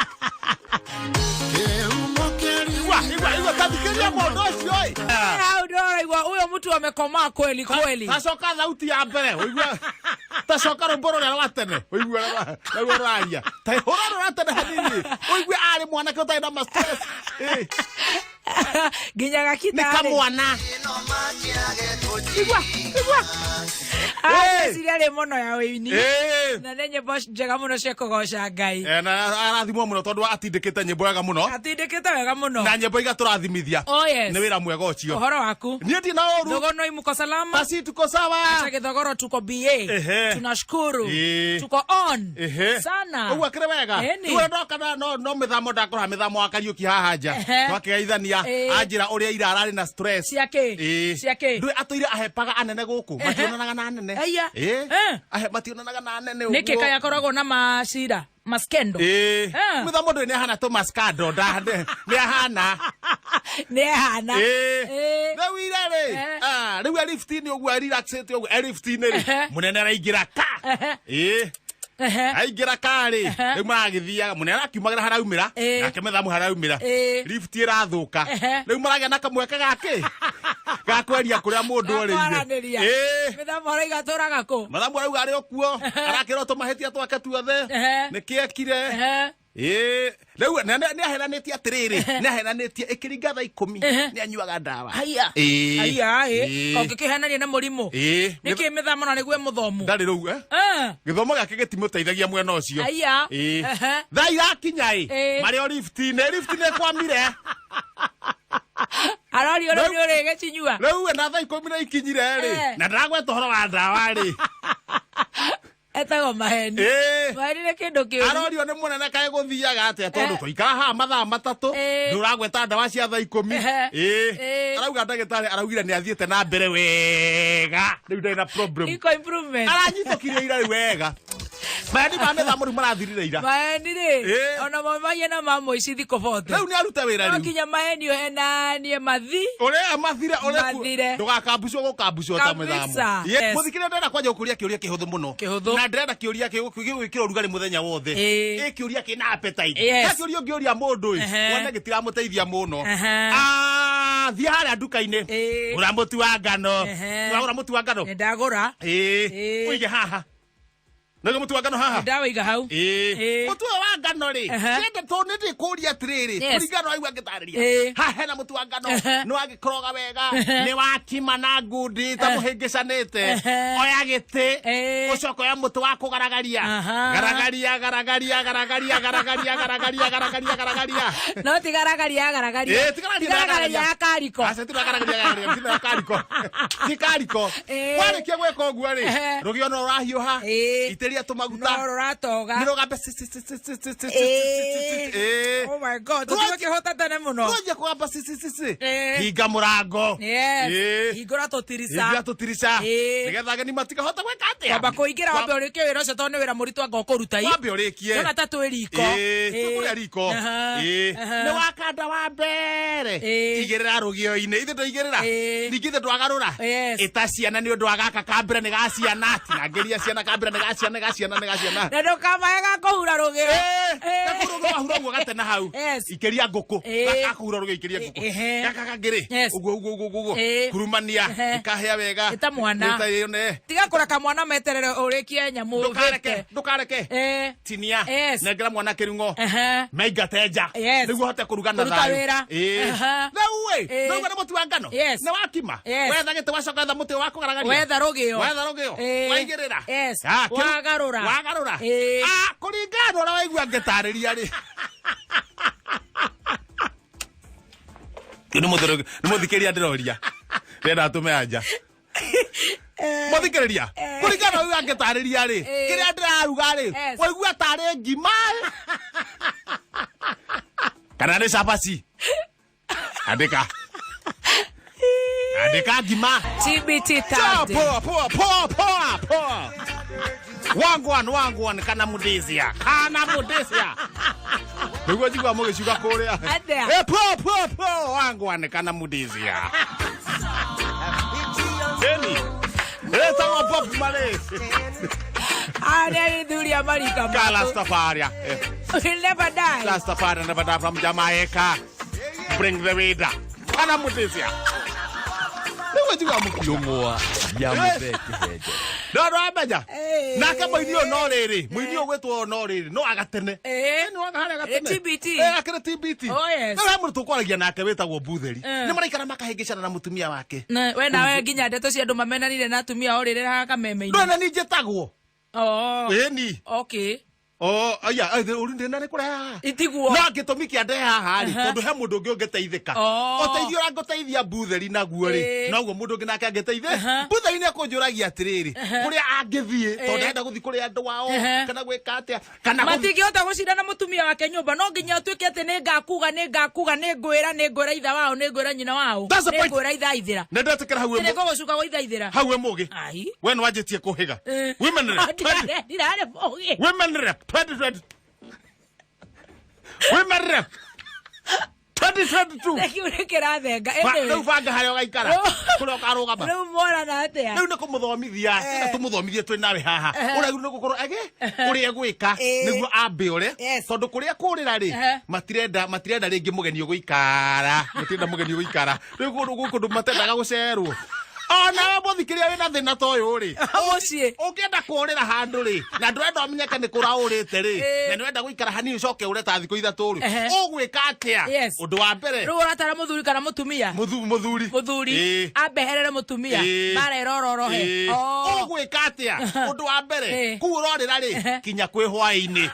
B: Igua, igua, igua, tathikĩrĩria mũndũ ũcio ĩ.
A: Hau ndĩraigua huyo mtu amekomaa kweli kweli.
B: Tacoka thauti ya mbere ũigue tacoka rwĩmbo rũrĩa rwa tene ũigue rũrĩa rũraria ta hũra rũrĩa tene hanini ũigue arĩ mwanake ũtarĩ na ma stress. Ĩ,
A: Nginya
B: nĩ
A: gakita
B: kamwana. Igua, igua.
A: Areciria rĩ mũno ya ũini.
B: Ĩ.
A: Na nĩ nyĩmbo njega mũno cia kũgoca Ngai.
B: Eh, na arathimwo mũno tondũ atindĩkĩte nyĩmbo wega mũno
A: Atindĩkĩte wega mũno.
B: na nyĩmbo igatũrathimithia.
A: Oh yes.
B: Nĩ wĩra mwega ũcio.
A: Ũhoro waku.
B: Niĩ ndina ũru.
A: Thogono imuko salama.
B: Basi tuko sawa.
A: Acha Githogoro tuko BA.
B: Ehe.
A: Tunashukuru.
B: Ĩĩ.
A: Tuko on.
B: Ehe.
A: Sana.
B: Ũguo akĩrĩ wega.
A: Ĩni.
B: Rĩu ndoka na no no mĩthamo ndakora mĩthamo wa Kariũki haha nja.
A: Ehe.
B: Twakĩgeithania
A: Ĩĩ.
B: anjĩra ũrĩa ira ararĩ na stress.
A: Cia kĩ?
B: Ĩĩ.
A: Cia kĩ?
B: Ndũĩ atũire ahepaga anene gũkũ.
A: Ehe.
B: Mationanaga na anene.
A: Aya.
B: Ĩĩ.
A: Eh.
B: Ahe mationanaga na anene ũguo.
A: Nĩkĩ kaĩ akoragwo na macira maskendo?
B: Ĩĩ.
A: Eh.
B: Mĩthamo ndũĩ nĩ ahana tũmaskando nĩ ahana.
A: Nĩ ehana.
B: Ĩĩ.
A: Ĩĩ.
B: Rĩu ira rĩ.
A: Eh.
B: Ah, rĩu e lift-inĩ ũguo e relaxĩte ũguo e lift-inĩ rĩ.
A: Ehe.
B: Mũnene araingĩra ka.
A: Ehe.
B: Ĩĩ.
A: Ehe.
B: Aingĩra karĩ
A: Ehe.
B: rĩu maragĩthiaga mũnene arakiumagĩra haraumĩra
A: Ĩĩ.
B: nake mĩthamu haraumĩra
A: Ĩĩ.
B: lift ĩrathũka
A: Ehe.
B: rĩu maragĩa na kamweke gakĩ gakweria kũrĩa mũndũ orĩire
A: Gakwaranĩria.
B: Ĩĩ.
A: Mĩthamo arauga atũraga kũ?
B: Mathamu arauga arĩ o kuo arakĩrwo tũmahĩtia twake tuothe
A: Ehe.
B: nĩkĩ ekire
A: Ehe.
B: Ĩĩ. Rĩu nĩ aheranĩtie atĩrĩrĩ nĩ aheranĩtie ĩkĩringa thaa ikũmi
A: Ehe.
B: nĩ anyuaga ndawa
A: Haiya.
B: Ĩĩ.
A: Haiya ĩ.
B: Ĩĩ.
A: Ũngĩkĩhenania na mũrimũ.
B: Ĩĩ.
A: Nĩkĩ mĩthamo na nĩguo mũthomu?
B: Ndarĩ rĩu eh?
A: Eh.
B: Gĩthomo gĩake gĩtimũteithagia mwena ũcio.
A: Aya.
B: Ĩĩ.
A: Ehe.
B: Thaa irakinya ĩ
A: Ĩĩ.
B: marĩ o lift-inĩ lift-inĩ kwamire.
A: Arorio rĩu
B: Rĩu-
A: nĩ ũrĩgĩcinyua.
B: Rĩu we na thaa ikũmi na ikinyire rĩ
A: Eh.
B: na ndĩragweta ũhoro wa ndawa rĩ.
A: Etagwo maheni.
B: Ĩĩ.
A: Maheni nĩ kĩndũ kĩũru.
B: Arorio nĩ mũnene kaĩ gũthiaga atĩa tondũ
A: Eh.
B: twaikara haha mathaa matatũ
A: Ĩĩ.
B: ndũragweta ndawa cia thaa ikũmi.
A: Ehe.
B: Ĩĩ.
A: Ĩĩ.
B: Arauga ndagĩtarĩ araugire nĩ athiĩte na mbere wega rĩu ndarĩ na problem.
A: Iko improvement.
B: Aranyitũkire ira rĩu wega. Maheni ma mĩthamo rĩu marathirire ira.
A: Maheni rĩ.
B: Ĩĩ.
A: Ona mo mahiana ma mũici thikũ bote.
B: Rĩu nĩ aruta wĩra
A: No
B: rĩu.
A: nginya maheni ũhenanie mathi.
B: Ũrĩa mathire ũrĩa
A: Mathire.
B: ndũgakambucwo gũkambucwo ta
A: Kabisa.
B: mĩthamo.
A: Yes.
B: Mũthikĩrĩria ndĩrenda kwanja gũkũria kĩũria kĩhũthũ mũno.
A: Kĩhũthũ.
B: Na ndĩrenda kĩũria gĩgwĩkĩra ũrugarĩ mũthenya wothe.
A: Ĩĩ.
B: Ĩ kĩũria kĩna appetite.
A: Yes.
B: He kĩũria ũngĩũria mũndũ ĩ
A: Ehe.
B: wone gĩtiramũteithia mũno.
A: Ehe.
B: Ah, thiĩ harĩa nduka-inĩ.
A: Ĩĩ.
B: Gũra mũtu wa ngano.
A: Ehe.
B: Wagũra mũtu wa ngano.
A: Nĩ ndagũra.
B: Ĩĩ.
A: Ĩĩ.
B: Ũige haha. Nĩguo mũtu wa ngano haha.
A: Ndawĩiga hau.
B: Ĩĩ.
A: Ĩĩ.
B: Mũtu ũyũ wa ngano rĩ
A: Ehe.
B: kĩende tondũ nĩ ndĩkũria atĩrĩrĩ
A: Yes.
B: kũringana na waigua ngĩtarĩria
A: Ĩĩ.
B: haha hena mũtu wa ngano
A: Ehe.
B: nĩ wagĩkoroga wega
A: Ehe.
B: nĩ wakima na ngundi ta
A: Ehe.
B: mũhĩngĩcanĩte
A: Ehe.
B: oya gĩtĩ
A: Ĩĩ.
B: ũcoke oya mũtĩ wa kũgaragaria
A: Aha.
B: garagaria garagaria garagaria garagaria garagaria garagaria garagaria
A: No ti garagaria garagaria.
B: Ĩĩ, ti garagaria,
A: Ti garagaria ya kariko.
B: Aca ti garagaria garagaria ti na kariko ti kariko
A: Ĩĩ.
B: warĩkia gwĩka ũguo rĩ
A: Ehe.
B: rũgĩo no rũrahiũha
A: Ĩĩ.
B: itĩria tũmaguta
A: No rũratoga.
B: nä rå gambe
A: Ĩĩ. Oh my God. Tũtigwo kĩhota tene mũno.
B: rwanjia kå gamba
A: Ĩĩ.
B: hinga må rango
A: Yes. Hingũra tũtirica.
B: hinga tå tirica
A: Ĩĩ.
B: nä getha ageni matikahota gwä ka atä
A: Kwamba kũingĩra wambe ũrĩkie wĩra ũcio tondũ nĩ wĩra mũritũ anga ũkũruta i.
B: wambe å rä kie
A: Ndona ta twĩ riko.
B: twä kå rä a riko
A: Aha. Aha.
B: nä wakanda wa mbere
A: Ĩĩ.
B: igä rä ra rå gä o-inä ithe ndåigä rä ra
A: Ĩĩ.
B: ningä ithe ndwagarå ra
A: Yes.
B: ä ta ciana nä å ndå wa gaka kambere nä ga ciana tinangä ria ciana kambere nä ga ciana nä ga ciana nä ga ciana
A: Na ndũkamae ga kũhura rũgĩo. Ĩĩ.
B: gakå wahura ũguo gatena hau
A: Yes.
B: ikĩria ngũkũ
A: Ĩĩ.
B: gakahura rũgĩo ikĩria ngũkũ
A: Ehe.
B: gaka kangĩ rĩ
A: Yes.
B: ũguo ũguo ũguo ũguo
A: Ĩĩ.
B: kurumania
A: Ehe.
B: ikahĩa wega
A: Ĩta mwana.
B: Ĩta yone
A: Tiga kũreka mwana meterere ũrĩkie nyamũ
B: ndũkareke
A: ũthĩte.
B: ndũkareke
A: Ĩĩ.
B: tinia
A: Yes.
B: nengera mwana kĩrung'o
A: Ehe.
B: maingate nja
A: Yes.
B: nĩguo hote kũruga na
A: Kũruta
B: thayũ
A: wĩra.
B: Ĩĩ.
A: Aha.
B: rĩu ĩ
A: Ĩĩ.
B: rĩu nĩ mũtu wa ngano
A: Yes.
B: nĩ wakima
A: Yes.
B: wetha gĩtĩ wacoka wetha mũtĩ wa kũgaragaria
A: Wetha rũgĩo.
B: wetha rũgĩo
A: Ĩĩ.
B: waigĩrĩra
A: Yes.
B: Ah,
A: Wagarũra.
B: wagarũra
A: Ĩĩ.
B: Ah, kũringana na ũrĩa waigua ngĩtarĩria rĩ nĩ mũthikĩria ndĩroria ndĩrenda atũme anja mũthikĩrĩria kũringana na ũrĩa ngĩtarĩria rĩ
A: Ĩĩ.
B: kĩrĩa ndĩraruga rĩ
A: Yes.
B: waigua tarĩ ngima kana nĩ cabaci andĩka andĩka ngima
A: TBT
B: Poa,
A: Thursday.
B: poa, poa, poa, poa, poa. Wangwan, wangwan, kana mudisia. Kana mudisia. Nĩguo njigua mũgĩciuga kũrĩa.
A: Atĩa?
B: Eh, poa, poa, poa, wangwan, kana mudisia. Etagwo Bob Marley.
A: Arĩa nĩ thuri a marika
B: Ka Rastafari.
A: Will never die.
B: Rastafari never die from Jamaica. Bring the weed. Kana mutisia. Nĩguo njiguaga mũkio.
E: Njũng'wa ya Mũthee Kĩhenjo.
B: No ndwamenya.
A: Eh.
B: Nake mũini ũyũ no rĩrĩ, mũini ũyũ gwĩtwo no rĩrĩ, no agatene.
A: Eh.
B: Nĩ waga harĩa gatene.
A: Eh, TBT.
B: Eh, akĩrĩ TBT.
A: Oh, yes.
B: Rĩu he mũndũ tũkwaragia nake wĩtagwo Mbutheri.
A: Eh.
B: Nĩ maraikara makahĩngĩcana na mũtumia wake.
A: We nawe nginya ndeto cia andũ mamenanire na atumia o rĩrĩ haha kameme-inĩ.
B: Ndũrĩ na niĩ njĩtagwo.
A: Oh.
B: Ĩni.
A: Okay.
B: Oh, aya, ũru ndĩna nĩ kũreha haha.
A: Itiguo.
B: No gĩtũmi kĩa ndehe haha rĩ,
A: Aha.
B: tondũ he mũndũ ũngĩ ũngĩteithĩka.
A: Oh.
B: Ũteithio ũrĩa ngũteithia Mbutheri naguo rĩ,
A: Ĩĩ.
B: noguo mũndũ ũngĩ nake angĩteithia.
A: Aha.
B: Mbutheri nĩ ekũnjũragia atĩrĩrĩ, kũrĩa angĩthiĩ, tondũ
A: Ĩĩ.
B: ndenda gũthiĩ kũrĩ andũ ao,
A: Aha.
B: kana gwĩka atĩa, kana gũthiĩ
A: Matingĩhota gũcindana mũtumia wake nyũmba no nginya ũtuĩke atĩ nĩ ngakuga nĩ ngakuga nĩ ngwĩra nĩ ngwĩra itha wao nĩ ngwĩra nyina wao
B: That's the
A: nĩ
B: point.
A: ngwĩra ithaithĩra
B: Nĩ ndetĩkĩra hau wĩ
A: nĩ ngũgũcuka gũithaithĩra
B: hau wĩ mũgĩ.
A: Ai.
B: We nĩ wanjĩtie kũhĩga.
A: Eh.
B: Women rep 20
A: Ndirarĩ mũgĩ.
B: Women rep 2020. Women rep 2022.
A: Rĩu nĩ kĩrathenga.
B: Rĩu
A: Anyway,
B: banga harĩa ũgaikara. Kũrĩa ũkarũgama.
A: Rĩu morana atĩa?
B: Rĩu nĩ kũmũthomithia na tũmũthomithie twĩ nawe haha ũrĩa nĩ gũkorwo age ũrĩa egwĩka
A: Eh.
B: nĩguo ambe ũre
A: Yes.
B: tondũ kũrĩa kũrĩra rĩ
A: Ehe.
B: matirenda matirenda rĩngĩ mũgeni ũgũikara matirenda mũgeni ũgũikara rĩu kũndũ gũkũ ndũ matendaga gũcerwo onawe mũthikĩria wĩna thĩna ta ũyũ rĩ
A: Mũciĩ.
B: ũngĩenda kũrĩra handũ rĩ na ndũrenda ũmenyeke nĩ kũraũrĩte rĩ
A: Eh.
B: na nĩwenda gũikara hanini ũcoke ũre ta thikũ ithatũ rĩ
A: Ehe.
B: ũgwĩka atĩa
A: Yes.
B: ũndũ wa mbere
A: Rĩu ũratara mũthuri kana mũtumia?
B: Mũthuri
A: Mũthuri
B: Ĩĩ.
A: ambeherere mũtumia
B: Ĩĩ.
A: mara ĩrororohe.
B: Ĩĩ.
A: Oh.
B: Ũgwĩka atĩa ũndũ wa mbere
A: Ĩĩ.
B: kũu ũrorĩra rĩ
A: Ehe.
B: kinya kwĩ hwaĩ-inĩ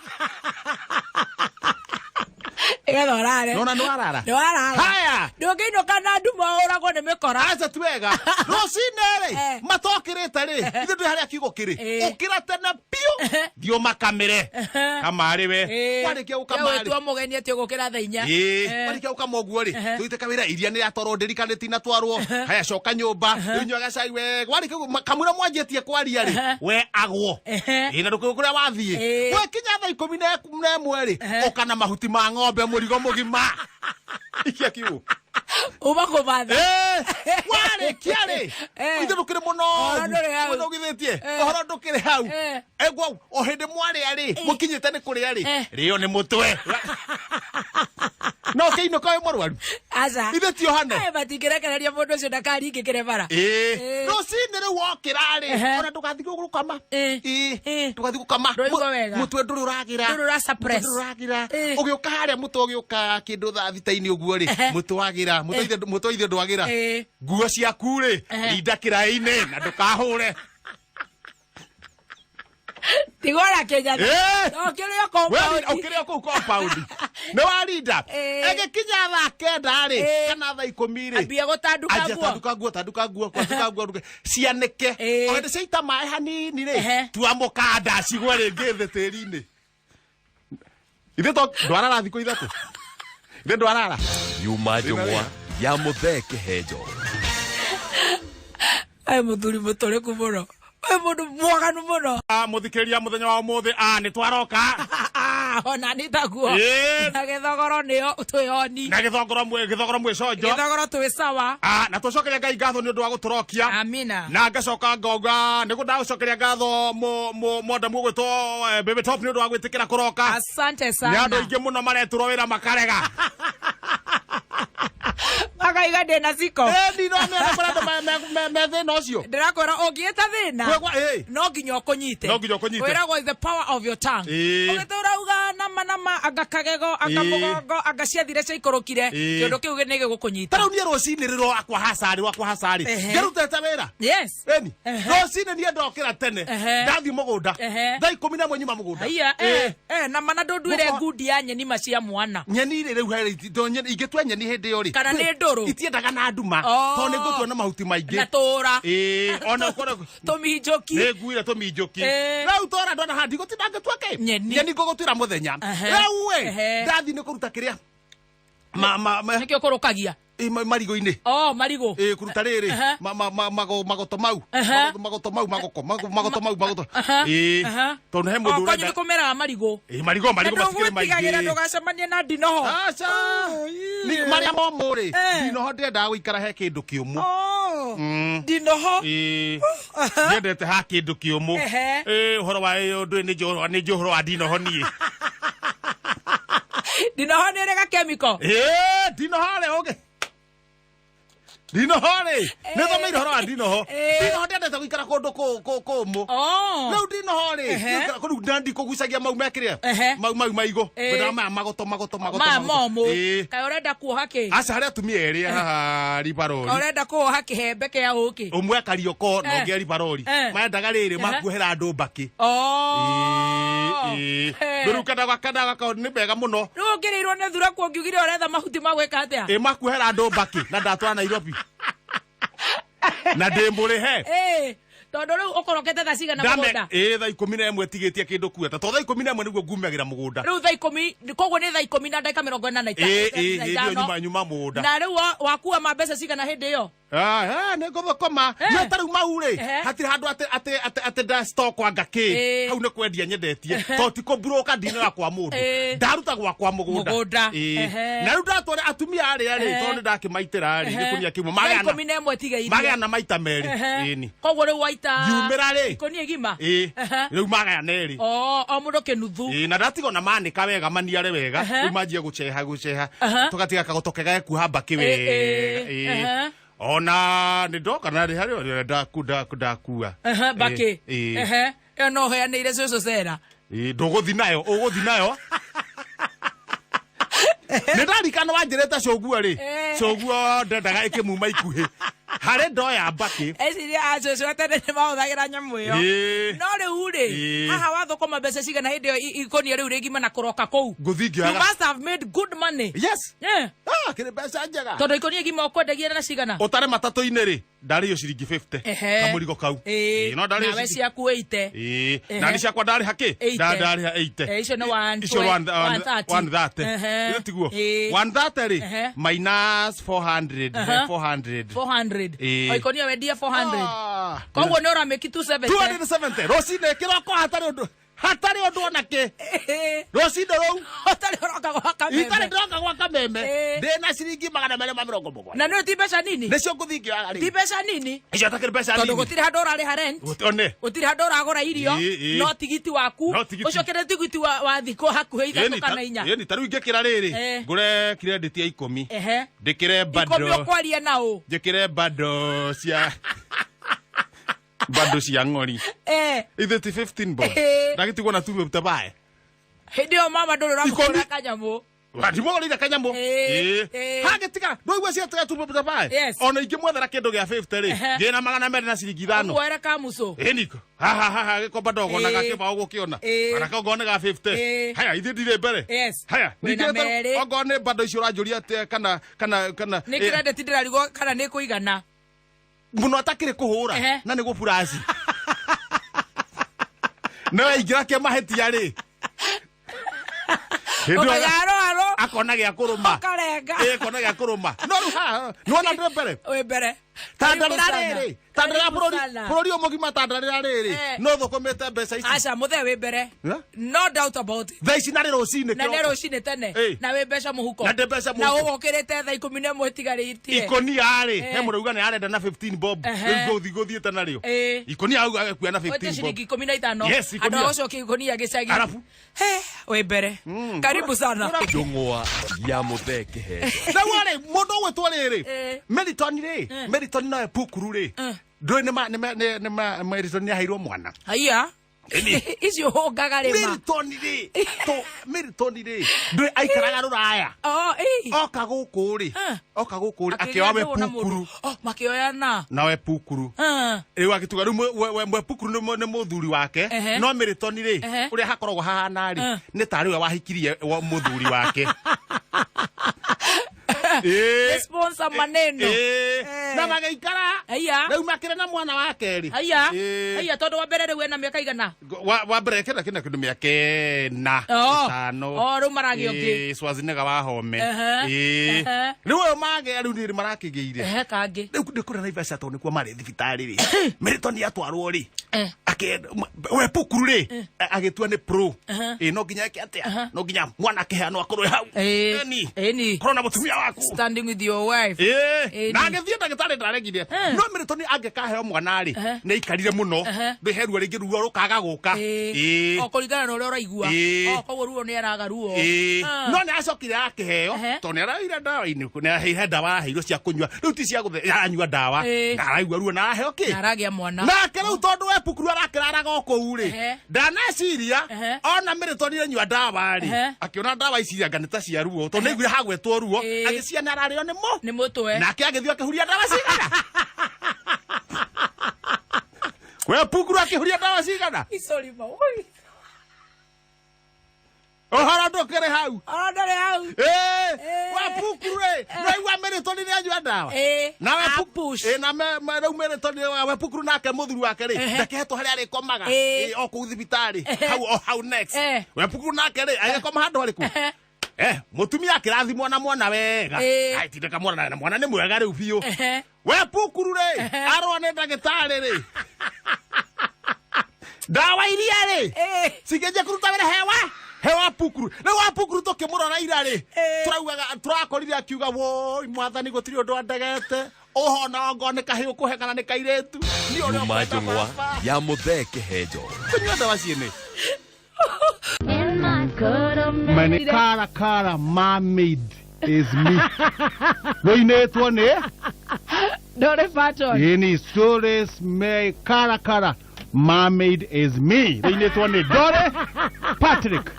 A: Nĩgetha ũrare.
B: nona nĩ warara
A: Nĩ warara.
B: haya
A: Ndũngĩinũka na nduma ũragwo nĩ mĩkora.
B: aca ti wega rũcinĩ rĩ
A: Eh.
B: matokĩrĩte rĩ ithuĩ ndũĩ harĩa kiugo kĩrĩ
A: Ĩĩ.
B: ũkĩra tene biũ thiĩ ũmakamĩre kamarĩ we warĩkia gũkama rĩ
A: Tua mũgeni atĩ ũgũkĩra thaa inya.
B: Ĩĩ,
A: Eh.
B: warĩkia gũkama ũguo rĩ
A: Ehe.
B: tũthiĩte kawĩra iria nĩ rĩatwarwo ndĩrika nĩ tinatwarwo haya coka nyũmba rĩu nyua gacai wega warĩkia kamũira mwanjĩtie kwaria rĩ
A: Ehe.
B: we agwo
A: Ehe.
B: Ĩĩ, na ndũkĩũĩ kũrĩa wathiĩ
A: Ĩĩ.
B: gwekinya thaa ikũmi na ĩmwe rĩ
A: Ehe.
B: ũka na mahuti ma ng'ombe mũrigo mũgima ikia kiugo
A: Uma kũmatha.
B: Eh, warĩkia rĩ
A: Eh.
B: ithe ndũkĩrĩ mũno
A: Ũhoro ndũrĩ hau.
B: ũnogithĩtie
A: Eh.
B: ũhoro ndũkĩrĩ hau
A: Eh.
B: egwo o hĩndĩ mwarĩa rĩ mũkinyĩte nĩ kũrĩa rĩ
A: Eh.
B: rĩo nĩ mũtwe no ũkĩinũka wĩ mũrwaru
A: Aca.
B: ithe ti ohane
A: Aya matingĩrekereria mũndũ ũcio ndakaringĩkĩre bara.
B: Ĩĩ.
A: Eh.
B: rũcinĩ rĩu wokĩra rĩ
A: Ehe.
B: ona ndũgathiĩ gũkama
A: Eh.
B: Ĩĩ.
A: Eh.
B: ndũgathiĩ gũkama
A: Ndũraigua wega.
B: mũtwe ndũrĩ ũragĩra
A: Ndũrĩ ũra suppress.
B: Mũtwe ndũrĩ ũragĩra
A: Eh.
B: ũgĩũka harĩa mũtwe ũgĩũka kĩndũ thaa thita-inĩ ũguo rĩ
A: Ehe.
B: mũtwe wagĩra mũtwe ithe ndwagĩra
A: Eh.
B: nguo ciaku rĩ
A: Ehe.
B: rinda kĩraĩ-inĩ na ndũkahũre
A: Tigora Kenya.
B: Eh.
A: No kĩrĩ o compound.
B: Ũkĩrĩ o kũu compound nĩ warinda
A: Eh.
B: ĩgĩkinya thaa kenda rĩ
A: Eh.
B: kana thaa ikũmi rĩ
A: Ambia gũtanduka
B: Anjia
A: nguo.
B: tanduka nguo tanduka nguo tanduka nguo nduke cianĩke
A: Ĩĩ.
B: o hĩndĩ ciaita maĩ hanini rĩ
A: Ehe.
B: tua mũkanda cigwe rĩngĩ thĩ tĩri-inĩ ithe to ndwarara thikũ ithatũ ithe ndwarara
E: Nyuma Njũng'wa ya Mũthee Kĩhenjo.
A: Ai mũthuri mũtũrĩku mũno. Wĩ mũndũ mwaganu mũno.
B: Mũthikĩrĩria mũthenya wa ũmũthĩ nĩ twaroka
A: Ona nĩ taguo.
B: Ĩĩ.
A: Na gĩthogoro nĩyo twĩoni.
B: Na gĩthongoro gĩthogoro mwĩconjo.
A: Gĩthogoro twĩ sawa.
B: Na tũcokeria Ngai ngatho nĩ ũndũ wa gũtũrokia.
A: Amina.
B: Na ngacoka ngauga nĩ ndagũcokeria ngatho mwandamu ũgwĩtwo Baby Top nĩ ũndũ wa gwĩtĩkĩra kũroka.
A: Asante
B: Nĩ
A: sana.
B: andũ aingĩ mũno maretũrwo wĩra makarega.
A: Makaiga ndĩna ciko.
B: Ĩni no mena kũrĩa andũ me thĩna ũcio.
A: Ndĩrakwĩra ũngĩĩta thĩna.
B: Kwĩgwa- ĩĩ.
A: No nginya ũkũnyite.
B: No nginya ũkũnyite.
A: Wĩragwo is the power of your tongue.
B: Ĩĩ.
A: Ũgĩtũra uga nama nama anga kagego anga
B: Ĩĩ.
A: mũgongo anga ciathire ciaikũrũkire.
B: Ĩĩ.
A: Kĩũndũ kĩu nĩ gĩgũkũnyita.
B: Ta rĩu niĩ rũcinĩ rĩrĩ rwakwa hacarĩ rwakwa hacarĩ
A: Ehe.
B: ngĩrutĩte wĩra.
A: Yes.
B: Ĩni
A: Ehe.
B: rũcinĩ niĩ ndokĩra tene
A: Ehe.
B: ndathiĩ mũgũnda
A: Ehe.
B: thaa ikũmi na ĩmwe nyuma mũgũnda.
A: Haiya,
B: Ĩĩ.
A: eh, eh, na mana ndũnduĩre
B: Mũko-
A: ngundi ya nyeni ma cia mwana.
B: Nyeni rĩ rĩu harĩ ingĩtua nyeni hĩndĩ ĩyo rĩ
A: Kana nĩ ndũrũ?
B: Itiendaga na nduma
A: Oh.
B: tondũ nĩ ngũtua na mahuti maingĩ.
A: Na tũra.
B: Ĩĩ, ona ũkorwo
A: Tũminjũki.
B: nĩ nguire tũminjũki.
A: Ĩĩ.
B: Rĩu tora ndona haha ndigũtinda ngĩtua kĩ
A: Nyeni.
B: nyeni ngũgũtuĩra mũthenya.
A: Ehe.
B: Rĩu ĩ
A: Ehe.
B: ndathiĩ nĩ kũruta kĩrĩa
A: Nĩkĩo ũkũrũkagia?
B: Marigũ-inĩ.
A: Oh, marigũ.
B: Ĩĩ kũruta rĩrĩ
A: Ehe.
B: magoto mau
A: Ehe.
B: magoto mau magoko magoto mau magoto
A: Aha.
B: ĩĩ
A: Aha.
B: tondũ he
A: Oh,
B: mũndũ
A: kwanyu
B: ũrenda
A: nĩ kũmeraga marigũ.
B: Ĩĩ marigũ marigũ
A: Na
B: matikĩrĩ
A: ndũgwĩtigagĩra
B: maingĩ.
A: ndũgacemanie na ndinoho.
B: Aca.
A: Oh,
B: Ni marĩa momũ rĩ
A: Eh.
B: ndinoho ndĩendaga gũikara he kĩndũ kĩũmũ.
A: Oh. Oh, ndinoho.
B: Ĩĩ. Ndiendete ha kĩndũ kĩũmũ.
A: Ehe.
B: Ĩĩ, ũhoro wa ĩyo ndũĩ nĩ njũĩ nĩ njũĩ ũhoro wa ndinoho niĩ.
A: Ndinoho nĩ ĩrĩ gakemiko.
B: Ĩĩ, ndinoho rĩ ũngĩ. Ndinoho rĩ, nĩ thomeire ũhoro wa ndinoho.
A: Ĩĩ.
B: Ndinoho ndendete gũikara kũndũ kũmũ.
A: Oh.
B: Rĩu ndinoho rĩ,
A: Ehe.
B: gũikara kũu na ndikũgucagia mau mekĩrĩa.
A: Ehe.
B: Mau mau maigũ.
A: Ĩĩ.
B: Ngwendaga maya magoto magoto magoto.
A: Maya
B: magoto.
A: momũ.
B: Ĩĩ.
A: Kaĩ ũrenda kuoha kĩ?
B: Aca harĩ atumia erĩ haha ribarori.
A: Ũrenda kuoha kĩhembe kĩa ũkĩ?
B: Ũmwe akarioko na
A: Eh.
B: ũngĩ ribarori.
A: Eh.
B: Maendaga rĩrĩ
A: Ehe.
B: makuohera andũ mbakĩ.
A: Oh. Eh.
B: Rĩu kendaga kendaga ka nĩ mega mũno.
A: Rĩu ũngĩrĩirwo nĩ thuraku ũngiugire ũretha mahuti ma gwĩka atĩa?
B: Ĩ makuohera andũ mbakĩ na ndatwara Nairobi. Na ndĩmũrĩhe.
A: Ĩĩ. Tondũ rĩu ũkorokete thaa cigana
B: Ndame
A: mũgũnda?
B: ĩ thaa 11 tigĩtie kĩndũ kueta. To thaa 11 nĩguo ngumagĩra mũgũnda.
A: Rĩu thaa ikũmi, koguo nĩ thaa ikũmi na ndagĩka mĩrongo ĩna na
B: Ĩ ĩ
A: na
B: hĩndĩ ĩyo
A: ithano.
B: nyuma nyuma mũgũnda.
A: Na rĩu wakua ma mbeca cigana hĩndĩ ĩyo?
B: Ah, eh, nĩ ngũthũkũma.
A: Eh.
B: No ta rĩu mau rĩ,
A: Ehe.
B: hatirĩ handũ atĩ atĩ atĩ atĩ nda stock anga kĩ.
A: Ĩ.
B: Hau nĩ kwendia nyendetie. To ti kũmburoka ndinoya kwa mũndũ.
A: Ĩ.
B: Ndaruta gwakwa mũgũnda.
A: Mũgũnda.
B: Ĩ.
A: Ehe.
B: Na rĩu ndatwara atumia arĩa rĩ,
A: Ehe.
B: tondũ nĩ ndakĩmaitĩra rĩ,
A: Ehe.
B: gĩkunia kĩmwe.
A: Thaa
B: Magana.
A: 11 tigairie.
B: Magana maita merĩ.
A: Ehe.
B: Ĩni.
A: Koguo rĩu waita
B: Ngiumĩra rĩ.
A: ikũnia igima.
B: Ĩ.
A: Ehe.
B: Rĩu magayana erĩ.
A: O o mũndũ kĩnuthu.
B: Ĩ, na ndatigwo na manĩka wega maniare wega
A: Ehe.
B: rĩu manjia gũceha gũceha
A: Aha.
B: tũgatiga kagoto kega gekuoha mbakĩ
A: Ĩ,
B: wega
A: ĩ,
B: Ĩ.
A: ehe.
B: ona nĩ ndoka na rĩ harĩ ũrĩa ndakua
A: Ehe, mbakĩ.
B: Ĩ, ĩ.
A: Ehe. Ĩyo no ũheanĩire cũcũ Sarah.
B: Ĩ, ndũgũthi nayo ũgũthi nayo nĩ ndarikana wanjĩrĩte cũguo rĩ
A: Eh.
B: cũguo ndendaga ĩkĩmuma ikuhĩ harĩ ndoya mbakĩ
A: Eciria a cũcũ a tene nĩ mahũthagĩra nyamũ ĩyo.
B: Ĩ.
A: No rĩu rĩ,
B: Ĩ.
A: haha wathũkũma mbeca cigana hĩndĩ ĩyo ikũnia rĩu rĩgima na kũroka kũu?
B: Ngũthi
A: You
B: ngĩoyaga
A: must have made good money.
B: yes
A: Eh.
B: ah kĩrĩ mbeca njega
A: Tondũ ikũnia igima ũkwendagia na cigana?
B: ũtare matatũ-inĩ rĩ ndarĩo ciringi 50
A: Ehe.
B: kamũrigo kau
A: Ĩ.
B: Ĩ, no ndarĩo
A: Nawe
B: ciringi-
A: ciaku ĩite.
B: Ĩ,
A: Ehe.
B: na nĩ ciakwa ndarĩha kĩ
A: Eighty.
B: Ndarĩha 80
A: Eh, icio nĩ one
B: icio
A: 130.
B: 130
A: Ehe.
B: Ĩyo tiguo
A: Ĩ.
B: 130 rĩ
A: Ehe.
B: minus 400
A: Aha.
B: 400
A: 400.
B: Ĩ.
A: O ikũnia wendia 400.
B: Ah.
A: Koguo nĩ ũramĩki 270.
B: 270 rũcinĩ kĩroko hatarĩ ũndũ hatarĩ ũndũ ona kĩ rũcinĩ rũu
A: Ũtarĩ ũroka gwa kameme.
B: itarĩ ndĩroka gwa kameme
A: Ĩ.
B: ndĩna ciringi 270
A: Na nĩ ti mbeca nini?
B: nĩcio ngũthiĩ ngĩoyaga
A: Ti
B: rĩu
A: mbeca nini?
B: icio atakĩrĩ mbeca
A: Tondũ
B: nini
A: gũtirĩ handũ ũrarĩha rent.
B: Gũtirĩ- one
A: Gũtirĩ handũ ũragũra irio.
B: Ĩ, ĩ.
A: No tigiti waku.
B: No tigiti.
A: Ũcokere tigiti wa thikũ hakuhĩ ithatũ kana inya.
B: ĩni ta rĩu ingĩkĩra rĩrĩ
A: Eh.
B: ngũre credit ya ikũmi
A: Ehe.
B: ndĩkĩre
A: Ikũmi
B: bando
A: ũkwaria na ũ.
B: njĩkĩre bando cia bando cia ng'ori
A: Eh.
B: ithe ti 15 bob
A: Eh.
B: ndagĩtigwo na tuwe tabae
A: Hĩndĩ ĩyo mama ndũrĩ ũramũgũra
B: Ikũmi.
A: kanyamũ.
B: ndimũgũrĩire kanyamũ
A: Eh, eh.
B: hagĩtiga ndũigua ciatiga tuwe tabae
A: Yes.
B: ona ingĩmwethera kĩndũ gĩa 50 rĩ
A: Ehe.
B: ngĩna 205
A: Ũkuoere kamucũ.
B: ĩniko hahahaha gĩkomba ndogonaga
A: Eh.
B: kĩbaũ gũkĩona
A: Eh.
B: ona kongoo nĩ ga 50
A: Eh.
B: haya ithuĩ ndirĩ mbere
A: Yes.
B: haya
A: Wĩna
B: ningĩ ta-
A: merĩ.
B: ongorwo nĩ bando icio ũranjũria atĩa kana kana kana
A: Nĩ
B: eh,
A: kĩrendeti ndĩrarigwo kana nĩ kũigana.
B: mũno atakĩrĩ kũhũra
A: Ehe.
B: na nĩ gũburaci no aingĩra kĩmahĩtia rĩ Hĩndĩ ĩyo
A: Ũkagarũharũ.
B: akona gĩa kũrũma
A: Ũkarenga.
B: Ĩ, akona gĩa kũrũma no rĩu haha nĩwona ndĩ mbere
A: Wĩ mbere.
B: tandarĩra
A: Karibu sana.
B: rĩrĩ tandarĩra
A: Karibu
B: bũrũri
A: sana.
B: bũrũri ũyũ mũgima tandarĩra rĩrĩ
A: Eh.
B: no thũkũmĩte mbeca ici
A: Aca mũthee wĩ mbere.
B: Eh?
A: No doubt about it.
B: thaa ici narĩ rũcinĩ
A: Na nĩ
B: kĩroko.
A: rũcinĩ tene.
B: Ĩ.
A: Na wĩ mbeca mũhuko.
B: Na ndĩ mbeca
A: Na
B: mũhuko.
A: ũgũkĩrĩte thaa 11 ĩtigarĩtie.
B: ikonia rĩ
A: Eh.
B: he mũrauga nĩ arenda na 15 bob
A: Ehe.
B: rĩu ngũthi gũthiĩte narĩo
A: Ĩ.
B: ikonia auga agekuia na
A: Wĩte
B: 15 bob
A: ciringi 15.
B: Yes, ikũnia.
A: Andũ a gũcokia ikũnia gĩcagi.
B: Arabu.
A: He, wĩ mbere. Karibu sana.
E: njũng'wa ya mũthee kĩheo
B: rĩu rĩ mũndũ ũgwĩtwo rĩrĩ
A: Eh.
B: meriton rĩ meriton nowe pukuru rĩ ndũĩ nĩ ma- nĩ ma- nĩ- nĩ ma- meriton nĩ aheirwo mwana
A: Haiya. Icio ũhũngaga rĩ ma.
B: meriton rĩ to meriton rĩ ndũĩ aikaraga rũraya
A: Oh, ĩ.
B: oka gũkũ rĩ
A: Eh.
B: oka gũkũ rĩ
A: Akĩgĩa
B: akĩoya we
A: ndũgũ na mũndũ.
B: pukuru
A: Oh, makĩoyana.
B: nawe pukuru
A: Ah.
B: rĩu agĩtuga rĩu mwe pukuru nĩ mũthuri wake
A: Ehe.
B: no meriton rĩ
A: Ehe.
B: ũrĩa hakoragwo hahana rĩ
A: Eh.
B: nĩ tarĩ we wahikirie wa mũthuri wake Ĩĩ.
A: Nĩ sponsor maneno.
B: Ĩĩ.
A: Eh.
B: na magĩikara
A: Haiya.
B: rĩu makĩrĩ na mwana wa kerĩ
A: Haiya.
B: Ĩĩ.
A: Haiya tondũ wa mbere rĩu ena mĩaka igana.
B: wa mbere kĩna kĩna kĩndũ mĩaka ĩna
A: Oh.
B: ĩtano
A: Oh, rĩu maragĩa ũngĩ.
B: Ĩĩ, Schwarzenegger wa home
A: Ehe.
B: Ĩĩ.
A: Ehe.
B: rĩu ũyũ magĩa rĩu nĩ marakĩgĩire
A: Ehe kangĩ.
B: rĩu ndĩ kũrĩa Naivasha tondũ nĩkuo marĩ thibitarĩ rĩ Meriton atwarwo rĩ
A: Eh.
B: We pukuru rĩ agĩtua nĩ pro. Ĩ no nginya eke atĩa? No nginya mwana akĩheanwo akorwo hau. Ĩni.
A: Ĩni.
B: Korwo na mũtumia waku.
A: Standing with your wife.
B: Ĩĩ.
A: Ĩni.
B: Na agĩthiĩ ndagĩtarĩ ndaregire. No Mĩrĩtoni angĩkaheo mwana rĩ, nĩ aikarire mũno. Ndĩhe ruo rĩngĩ ruo rũkaga gũka. Ĩĩ.
A: O kũringana na ũrĩa ũraigua.
B: Ĩĩ.
A: O koguo ruo nĩ araga ruo.
B: Ĩĩ.
A: Ah.
B: No nĩ acokire akĩheo tondũ nĩ araire ndawa-inĩ, nĩ araheire ndawa, araheirwo cia kũnyua rĩu ti cia gũthe, aranyua ndawa na araigua ruo na araheo kĩ
A: Na aragĩa mwana.
B: Nake rĩu tondũ we pukuru arakĩraraga o kũu rĩ, ndaneciria ona Mĩrĩtoni anyua ndawa rĩ, akĩona ndawa ici anga nĩ ta cia ruo tondũ nĩaiguire hagwetwo ruo, agĩciana ararĩo nĩ mũ
A: nĩ mũtwe.
B: Nake agĩthiĩ akĩhuria ndawa cigana? We pukuru akĩhuria ndawa cigana?
A: Sorry, ma. Oi.
B: Ũhoro ndũkĩrĩ hau.
A: Ũhoro ndũrĩ hau.
B: Ĩĩ, we pukuru rĩ, nĩwaigua Mĩrĩtoni nĩ anyua ndawa?
A: Ĩĩ.
B: Nawe
A: A push.
B: Ĩĩ, na rĩu Mĩrĩtoni we pukuru nake mũthuri wake rĩ, ndakĩhetwo harĩa arĩkomaga. Ĩĩ, o kũu thibitarĩ hau o hau next. We pukuru nake rĩ, agĩkoma handũ harĩkũ? Mũtumia akĩrathimwo na mwana wega. Ai, tindĩka mwana na mwana nĩ mwega rĩu biũ. We pukuru rĩ, arwo nĩ ndagĩtarĩ rĩ, ndawa iria rĩ cikĩnjia kũruta wĩra hewa hewa pukuru. Rĩu wa pukuru tũkĩmũrora ira rĩ, tũraugaga tũrakorire akiuga, woi mwathani, gũtirĩ ũndũ andegete ũhona ongo nĩ kahĩ ũkũhe kana nĩ kairĩtu. Niĩ ũrĩa
E: Nyuma
B: ũkwenda
E: njũng'wa
B: baba.
E: ya Mũthee Kĩhenjo.
B: Kũnyua ndawa ciene.
G: Mani kara kara mermaid is me. Rũinĩtwo nĩ
A: Dolly Parton.
G: Ĩni stories me kara kara mermaid is me. Rũinĩtwo nĩ Dolly Patrick.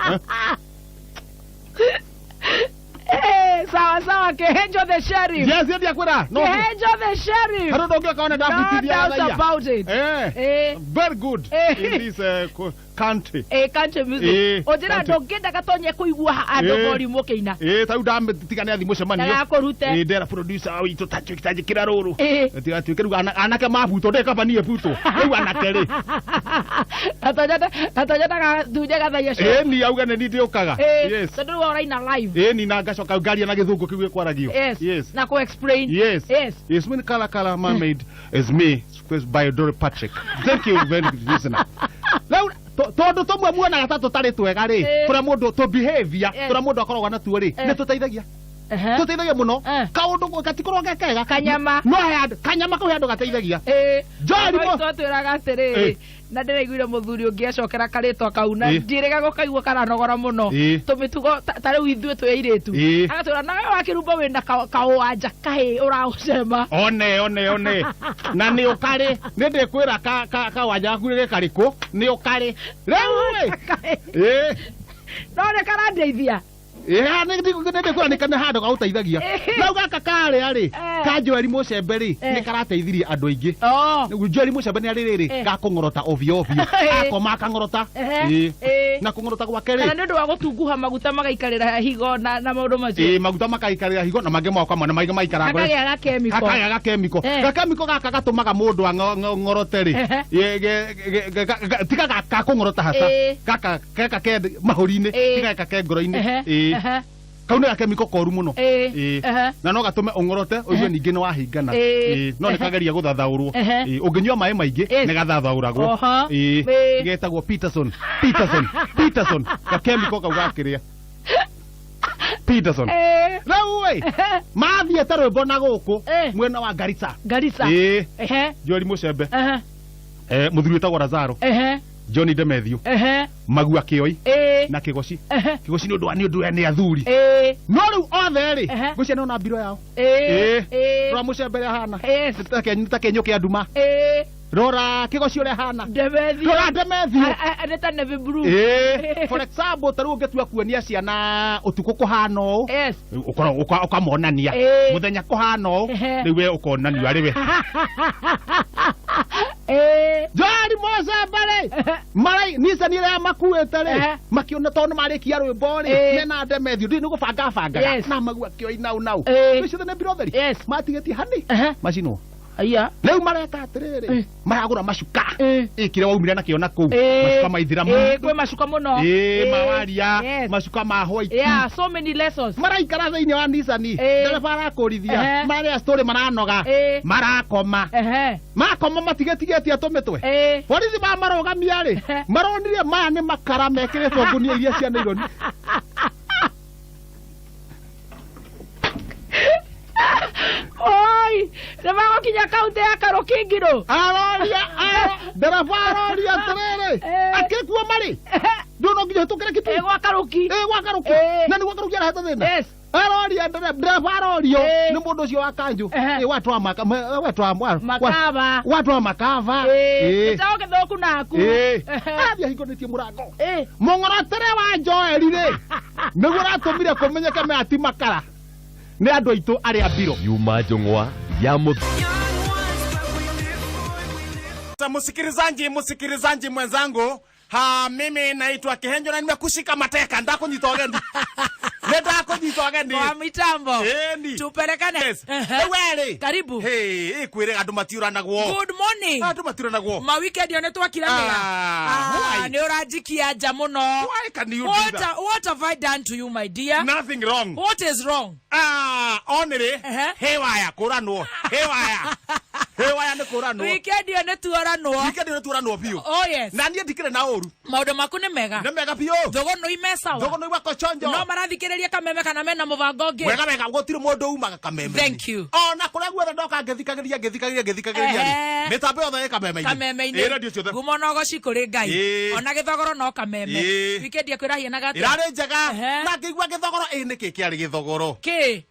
A: Sawa sawa, Kehenjo the Sheriff.
G: Yes, ndiakwĩra. No.
A: Kehenjo the Sheriff.
G: Harĩ ũndũ ũngĩ ũkaona
A: No
G: ndabutithia
A: doubt
G: raia.
A: about it.
G: Very good in this country.
A: Country music. Ũnjĩra ndũngĩenda gatonye kũigua andũ volume ũkĩina.
G: Ta rĩu ndamĩtiga nĩ athi mũcemanio.
A: Ndagakũrute.
G: Ndera producer witũ ta njĩkĩra rũrũ. Tigatuĩke rĩu anake mabutwo ndĩ kaba niĩ butwo. Rĩu anake rĩ.
A: Gatonya ndagatunye gathaia cio.
G: Ni auga nĩ niĩ ndĩũkaga. Yes.
A: Tondũ rĩu ũraina live.
G: Ni na ngacoka ngaria na gĩthũngũ kĩu gĩkwaragio.
A: Yes.
G: Yes.
A: Na kũ explain.
G: Yes.
A: Yes.
G: Yes, when Kala Kala Mermaid is me, by Dolly Patrick. Thank you very much, listener. Rĩu tondũ tũmwe muonaga ta tũtarĩ twega rĩ, tũrĩa mũndũ tũ behavior, tũrĩa mũndũ akoragwo natuo rĩ, nĩ tũteithagia. Tũteithagia mũno. Kaũndũ gatikorwo ge kega.
A: Kanyama.
G: No he andũ, kanyama kau he andũ gateithagia. Joel
A: Mo twatwĩraga atĩrĩrĩ, na ndĩraiguire mũthuri ũngĩ acokera karĩtwa kau na njĩrĩga gũkaigua karanogora mũno. Tũmĩtugo ta rĩu ithuĩ twĩ airĩtu, agatwĩra nawe wakĩrumba wĩna kaũwanja kahĩ ũraũcema.
G: One one one na nĩ ũkarĩ nĩ ndĩkwĩra kawanja gaku nĩ karĩkũ nĩ ũkarĩ rĩu rĩ.
A: No nĩ karandeithia.
G: Nĩ ndĩkwĩra nĩ nĩ handũ gagũteithagia. Rĩu gaka karĩa rĩ, ka Joel Mũcembe rĩ, nĩ karateithirie andũ aingĩ. Rĩu Joel Mũcembe nĩ arĩ rĩrĩ gakũng'orota ovyo ovyo, akoma akang'orota. Na kũng'orota gwake rĩ,
A: Kana nĩ ũndũ wa gũtunguha maguta magaikarĩra higo na maũndũ macio.
G: Maguta makaikarĩra higo na mangĩ moka na mangĩ maikara ngoro.
A: Hakagĩa gakemiko.
G: Hakagĩa gakemiko. Gakemiko gaka gatũmaga mũndũ ang'orote rĩ, tiga gakũng'orota hasa, gaka gaka ke mahũri-inĩ, tiga gaka ke ngoro-inĩ. Kau nĩ gakemiko koru mũno. Na no gatũme ũng'orote ũigue ningĩ nĩ wahingana. No nĩ kageria gũthathaũrwo. Ũngĩnyua maĩ maingĩ nĩ gathathaũragwo. Getagwo Peterson Peterson Peterson, gakemiko kau gakĩrĩa Peterson. Rĩu ĩ mathiĩte rwĩmbo na gũkũ mwena wa Garissa.
A: Garissa.
G: Joel Mũcembe, mũthuri wĩtagwo Lazaro, Johnny Demethiũ, Magua Kĩoi na Kĩgoci. Kĩgoci nĩ ũndũ wa nĩ ũndũ nĩ athuri. No rĩu othe rĩ, ngwĩciria nĩ ona mbiro yao. Rora Mũcembe ũrĩa ahana. Nĩ ta kĩenyũ kĩa nduma. Rora Kĩgoci ũrĩa ahana.
A: Demethiũ.
G: Rora Demethiũ.
A: Nĩ ta navy blue.
G: For example, ta rĩu ũngĩtua kuonia ciana ũtukũ kũhana ũũ, ũkorwo ũkamonania mũthenya kũhana ũũ, rĩu we ũkonanio arĩ we Joel Mũcembe rĩ, marai Nissan ĩrĩa makuĩte rĩ, makĩona tondũ nĩ marĩkia rwĩmbo rĩ, mena Demethiũ ndiũĩ nĩ gũbanga bangaga na Magua Kĩoi nau nau. Rĩu ciothe nĩ mbiro theri matigĩtie hani macinwo.
A: Aya.
G: Rĩu mareka atĩrĩrĩ, maragũra macuka. Ĩ kĩrĩa waumire nakĩo na kũu, macuka maithiramu.
A: Kwĩ macuka mũno.
G: Ĩ mawaria, macuka ma white.
A: Yeah, so many lessons.
G: Maraikara thĩinĩ wa Nissan, ndereba arakũrithia, marĩa story maranoga, marakoma. Makoma matigetigĩtie tũmĩtwe. Borithi mamarũgamia rĩ, maronire maya nĩ makara mekĩrĩtwo ngunia iria cia naironi.
A: Oi, nĩ magũkinya kaunti ya Karũkingirũ.
G: Aroria, ndereba aroria atĩrĩrĩ, akĩkuo marĩ ndå no nginya hĩtũkĩre Kitui.
A: Gwa Karũki.
G: Ĩ gwa Karũki. Na nĩ gwa Karũki arahete thĩna. Aroria ndereba arorio nĩ mũndũ ũcio wa kanjũ. Ĩ watwa maka watwa
A: Makava.
G: Watwa makava.
A: Gĩcago gĩthũku naku.
G: Arathiĩ ahingũrĩtie mũrango. Mũng'orotere wa Joeli rĩ, nĩguo ũratũmire kũmenyeke maya ti makara nĩ andũ aitũ arĩa mbiro.
E: Yuma njũng'wa ya
B: Msikilizaji, msikilizaji mwenzangu, ha, mimi naitwa Kihenjo na nimekushika mateka, ndakunyita ũgeni. Nĩndakũnyita ũgeni.
A: Kwa mitambo.
B: Ĩni.
A: Tupelekane.
B: Yes. Rĩu we rĩ.
A: Karibu.
B: Hey, ĩkwĩrĩga andũ matiũranagwo.
A: Good morning.
B: Andũ matiũranagwo.
A: Ma weekend yo nĩ twakiranĩra.
B: Ah, why?
A: Nĩ ũranjikia nja mũno.
B: Why can you do
A: What
B: that?
A: What have I done to you, my dear?
B: Nothing wrong.
A: What is wrong?
B: Ah, onĩrĩ. Hĩwaya kũranwo. Hĩwaya. Hĩwaya nĩ kũranwo.
A: Weekend yo nĩ tuoranwo.
B: Weekend yo nĩ tuoranwo biũ.
A: Oh yes.
B: Na niĩ ndikĩrĩ na ũru.
A: Maũndũ maku nĩ mega.
B: Nĩ mega biũ.
A: Thũgũnũ imecawa.
B: Thũgũnũ iwako chonjo.
A: No marathikĩrĩria Kameme kana mena mũbango ũngĩ.
B: Wega wega gũtirĩ mũndũ umaga Kameme.
A: Thank you.
B: Ona kũrĩa guothe ndoka ngĩthikagĩrĩria ngĩthikagĩrĩria ngĩthikagĩrĩria rĩ. Mĩtambo yothe ĩ Kameme-inĩ.
A: Kameme-inĩ.
B: Ĩ radio ciothe.
A: Ngumo na ũgoci kũrĩ Ngai. Ona gĩthogoro no Kameme. Weekend yaku ĩrahianaga atĩa?
B: Ĩrarĩ njega. Na ngĩigua gĩthogoro ĩ nĩkĩ kĩarĩ gĩthogoro?
A: Kĩ?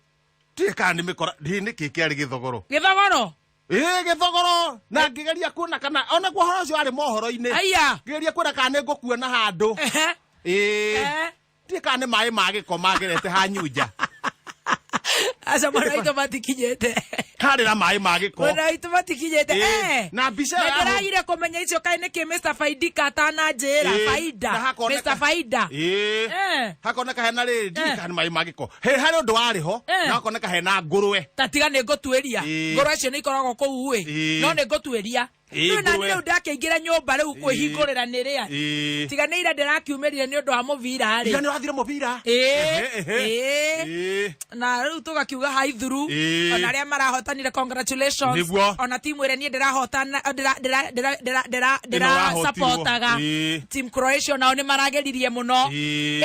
B: Ndiũĩ kana nĩ mĩkora, ĩ nĩkĩ kĩarĩ gĩthogoro?
A: Gĩthogoro?
B: Ĩ gĩthogoro na ngĩgeria kuona kana ona kuo ũhoro ũcio warĩ mohoro-inĩ.
A: Aya.
B: Ngĩgeria kuona kana nĩ ngũkuona handũ. Ĩ. Ndiũĩ kana nĩ maĩ ma gĩko magerete hanyunja.
A: Aca mwana witũ matikinyĩte.
B: Harĩ na maĩ ma gĩko.
A: Mwana witũ matikinyĩte.
B: Na mbica
A: Na
B: ĩyo ya
A: ndĩragire kũmenya icio kaĩ nĩkĩ Mr. Faidika atananjĩra. Faida.
B: Na hakoneka
A: Mr. Faida.
B: Hakoneka hena rĩrĩ, ndiũĩ kana nĩ maĩ ma gĩko. He harĩ ũndũ warĩ ho, na hakoneka hena ngũrwe.
A: Ta tiga nĩ ngũtuĩria. Ngũrwe icio nĩ ikoragwo kũu ĩ. No nĩ ngũtuĩria. Rĩu na rĩu ndakĩingĩra nyũmba rĩu kwĩhingũrĩra nĩ rĩa. Tiga nĩ ira ndĩrakiumĩrire nĩ ũndũ wa mũbira rĩ.
B: Ira nĩ ũrathire mũbira?
A: Na rĩu tũgakiuga hai thuru. Ona arĩa marahotanire congratulations.
B: Nĩguo.
A: Ona timu ĩrĩa niĩ ndĩrahotana, ndĩra
B: Ĩno wahotirwo.
A: supportaga. Team Croatia nao nĩ marageririe mũno.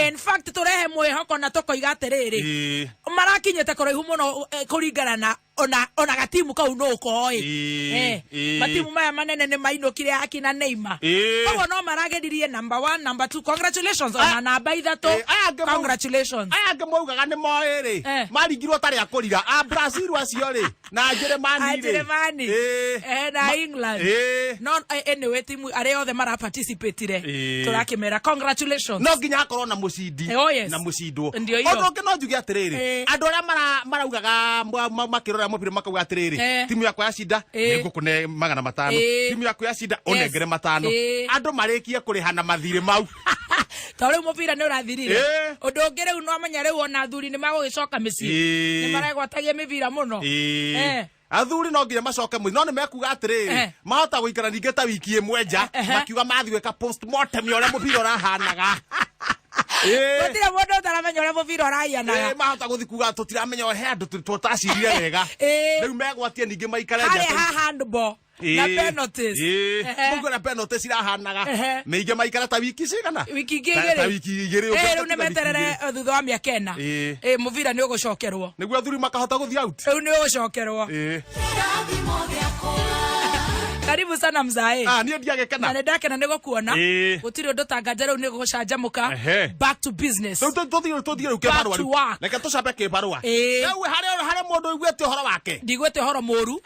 A: In fact tũrehe mwĩhoko na tũkoiga atĩrĩrĩ. Marakinyĩte kũraihu mũno kũringana na ona gatimu kau no koĩ. Matimu maya manene nĩ mainũkire akina Neymar. Koguo no marageririe number 1, number 2. Congratulations ona namba 3. Congratulations.
B: Aya angĩ maugaga nĩ moĩ rĩ. Maringirwo tarĩ akũrira. A Brazil acio rĩ na Njĩrĩmani rĩ.
A: Njĩrĩmani. Na England. No anyway timu arĩa othe maraparticipate-ire. Tũrakĩmera congratulations.
B: No nginya hakorwo na mũcindi.
A: Oh, yes.
B: Na mũcindwo.
A: Ndio hiyo.
B: Ũndũ ũngĩ no njuge atĩrĩrĩ. Andũ arĩa maraugaga makĩrora mũbira makauga atĩrĩrĩ, timu yakwa yacinda nĩngũkũne 500. Timu yakwa yacinda ũnengere 500. Andũ marĩkie kũrĩha na mathirĩ mau.
A: To rĩu mũbira nĩ ũrathirire. Ũndũ ũngĩ rĩu no amenya rĩu ona athuri nĩ magũgĩcoka mĩciĩ. Nĩ maregwatagia mĩbira mũno.
B: Athuri no nginya macoke mũciĩ no nĩ mekuga atĩrĩrĩ, mahota gũikara ningĩ ta wiki ĩmwe nja, makiuga mathiĩ gwĩka postmortem ya ũrĩa mũbira ũrahanaga.
A: Gũtirĩ mũndũ ũtaramenya ũrĩa mũbira ũrahianaga.
B: Mahota gũthiĩ kuga tũtiramenya he andũ tũtacirire wega. Rĩu megwatie ningĩ maikare nja.
A: Harĩa ha handball. Na penalties.
B: Mũguo na penalties irahanaga. Mĩingĩ maikara ta wiki cigana?
A: Wiki ingĩ igĩrĩ.
B: Ta wiki igĩrĩ.
A: Rĩu nĩ meterere thutha wa mĩaka ĩna. Mũbira nĩ ũgũcokerwo.
B: Nĩguo athuri makahota gũthiĩ out.
A: Rĩu nĩ ũgũcokerwo. Karibu sana mzae.
B: Niĩ ndiagĩkena.
A: Na nĩ ndakena nĩ gũkuona. Gũtirĩ ũndũ tanganja rĩu nĩ gũcanjamũka. Back to business.
B: Rĩu tũthiĩ rĩu
A: Back
B: kĩbarũa
A: to
B: rĩu.
A: work.
B: Reke tũcabe kĩbarũa. Rĩu harĩ mũndũ ũiguĩte ũhoro wake.
A: Ndiguĩte ũhoro mũru.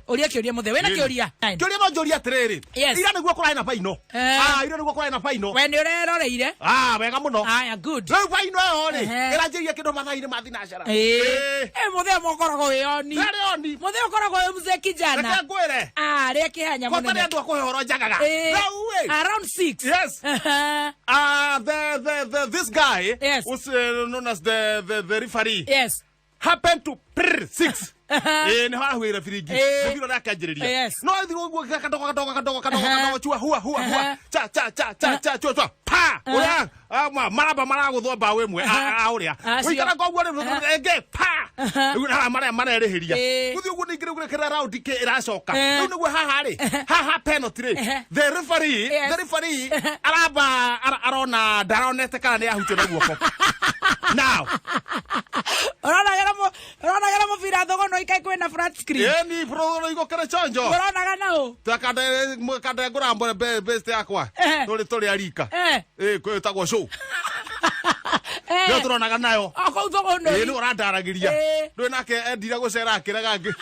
A: Ũria kĩũria mũthee. Wĩna kĩũria?
B: Kĩũria no njũrie atĩrĩrĩ. Ira nĩguo kũrarĩ na baino. Ira nĩguo kũrarĩ na baino.
A: We nĩ ũreroreire?
B: Wega mũno.
A: Aya, good.
B: Rĩu baino ĩyo rĩ, ĩranjĩrĩria kĩndũ mathaa-inĩ ma thinacara.
A: Mũthee mũkoragwo wĩ oni.
B: Ndarĩ oni.
A: Mũthee ũkoragwo wĩ mzee kijana.
B: Reke ngwĩre.
A: Rĩa kĩhanya
B: Kwa tarĩ
A: mũnene.
B: andũ a kũhe ũhoro njagaga. Rĩu ĩ.
A: Around 6.
B: Yes. This guy, who's known as the referee.
A: Yes.
B: Happened to prr 6. Ĩĩ, nĩho arahuhĩire biringi. Mũbira ũrĩa akĩanjĩrĩria. No athiĩ ũguo kadogo kadogo kadogo kadogo kadogo chua hua hua hua cha cha cha cha cha chua chua pa ũrĩa maramba maragũthwo mbaũ ĩmwe a ũrĩa
A: Acio.
B: gũikara koguo rĩu ĩngĩ pa rĩu haha marĩa marerĩhĩria gũthiĩ ũguo ningĩ rĩu kĩrĩa round kĩ ĩracoka rĩu nĩguo haha rĩ haha penalty rĩ the referee the referee aramba arona ndaronete kana nĩ ahutio na guoko now
A: Ũronagĩra ũronagĩra mũbira thogono ikai kwĩna flat screen.
B: Ĩni bũrũri igũkĩrĩ chonjo.
A: Ũronaga naũ?
B: Kande ngũra best yakwa. Tũrĩ tũrĩ arika. Ĩ kwĩtagwo show. Nĩyo tũronaga nayo.
A: O kũu thogono.
B: Ĩ nĩ ũrandaragĩria. Ndũĩ nake endire gũcera akĩrega ngĩ.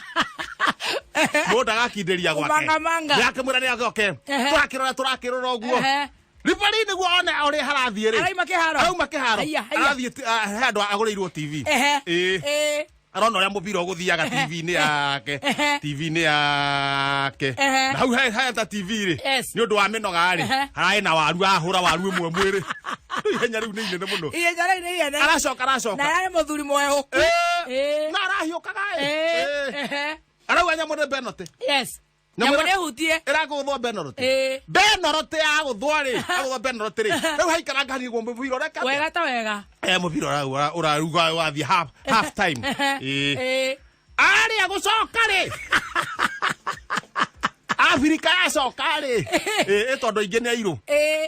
B: Mũndũ ndagakindĩria gwake.
A: Kũmangamanga.
B: Nĩakĩmwĩra nĩ agoke. Tũrakĩrora tũrakĩrora ũguo. Referee nĩguo one ũrĩa harathiĩ rĩ.
A: Arauma kĩharo.
B: Arauma kĩharo.
A: Haiya, haiya.
B: Arathiĩ he handũ agũrĩirwo TV. Ĩĩ. Arona ũrĩa mũbira ũgũthiaga TV-inĩ yake. TV-inĩ yake. Na hau he ta TV rĩ. Nĩ ũndũ wa mĩnoga rĩ. Hararĩ na waru ahũra waru ĩmwe mwĩrĩ. Rĩu ihenya rĩu nĩ inene mũno.
A: Ihenya rĩu nĩ inene.
B: Aracoka aracoka.
A: Na ararĩ mũthuri mwehoku.
B: Na arahiũkaga ĩ. Arauga nyamũ nĩ penalty.
A: Nyamũ nĩ hutie.
B: Ĩragũthwo penalty. Penalty yagũthwo rĩ, agũthwo penalty rĩ. Rĩu haikaranga hanini guo mũbira ũreka atĩa?
A: Wega ta wega.
B: Mũbira ũraruga wathiĩ half time. Ĩĩ. Arĩa gũcoka rĩ. Afrika yacoka rĩ. Ĩ tondũ aingĩ nĩ airũ.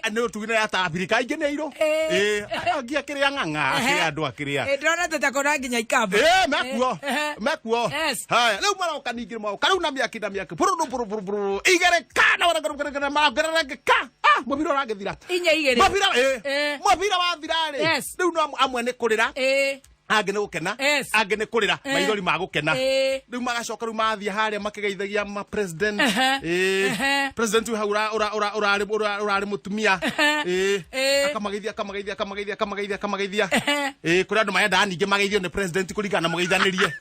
B: Nĩ ũtugire ata Afrika aingĩ nĩ airũ. Ĩ angĩ akĩrĩa ng'ang'a, akĩrĩa andũ akĩrĩa.
A: Ndĩrona tete kũna nginya ikamba.
B: Ĩ mekuo. Mekuo. Haya, rĩu maroka ningĩ maroka rĩu na mĩaki na mĩaki. Buru buru buru buru. Igĩrĩ ka na wara guru guru marongerera ĩngĩ ka. Ah, mũbira ũragĩthira.
A: Inya igĩrĩ.
B: Mũbira ĩ. Mũbira wathira rĩ. Rĩu no amwe nĩ kũrĩra. Angĩ nĩ gũkena. Angĩ nĩ kũrĩra maithori ma gũkena. Rĩu magacoka rĩu mathiĩ harĩa makĩgeithagia ma president. President wĩ hau ũrarĩ mũtumia. Akamageithia akamageithia akamageithia akamageithia akamageithia. Kũrĩ andũ marendaga ningĩ mageithio nĩ president kũringana na mũgeithanĩrie.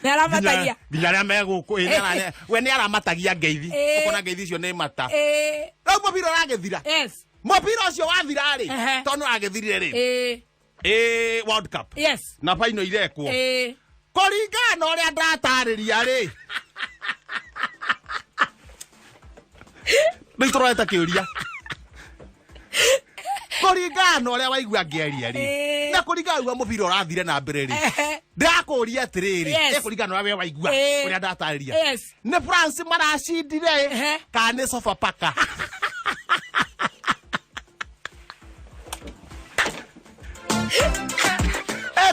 A: Nĩ aramatagia.
B: Nginya arĩa me gũkũ, we nĩ aramatagia ngeithi. Ũkona ngeithi icio nĩ mata. Rĩu mũbira ũragĩthira. Mũbira ũcio wathira rĩ, tondũ nĩ ũragĩthirire rĩ. World Cup. Na final irekwo. Kũringana na ũrĩa ndatarĩria rĩ. Rĩu tũrorete kĩũria. Kũringana na ũrĩa waigua ngĩaria rĩ. Na kũringana na ũrĩa mũbira ũrathire na mbere rĩ. Ndĩrakũria atĩrĩrĩ. Kũringana na ũrĩa we waigua ũrĩa ndatarĩria. Nĩ France maracindire kana nĩ Sofapaka?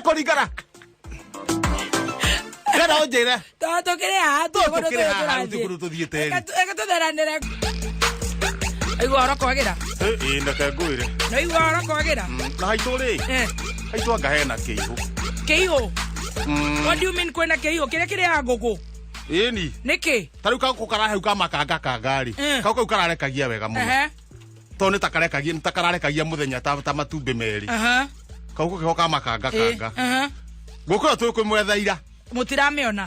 B: Kũringana. Ndĩrenda ũnjĩre.
A: Tondũ tũkĩrĩ haha, tũtirĩ kũndũ
B: Tũkĩrĩ haha,
A: tũrathiĩ.
B: gũtirĩ kũndũ tũthiĩte rĩ.
A: Reke tũtheranĩre. Waigua ũhoro kwagĩra?
B: Ĩ, reke ngwĩre.
A: Nĩ waigua ũhoro kwagĩra?
B: Na haitũ rĩ? Haitũ anga hena kĩihũ.
A: Kĩihũ? What do you mean kwĩna kĩihũ? Kĩrĩa kĩrĩaga ngũkũ?
B: Ĩni.
A: Nĩkĩ?
B: Ta rĩu kau karahe ka makanga kanga rĩ. Kau kau kararekagia wega mũno. Tondũ nĩ takarekagia, nĩ takararekagia mũthenya ta matumbĩ merĩ. Kau kĩho ka makanga kanga. Ngũkũ ĩyo tũkwĩmwetha ira.
A: Mũtiramĩona.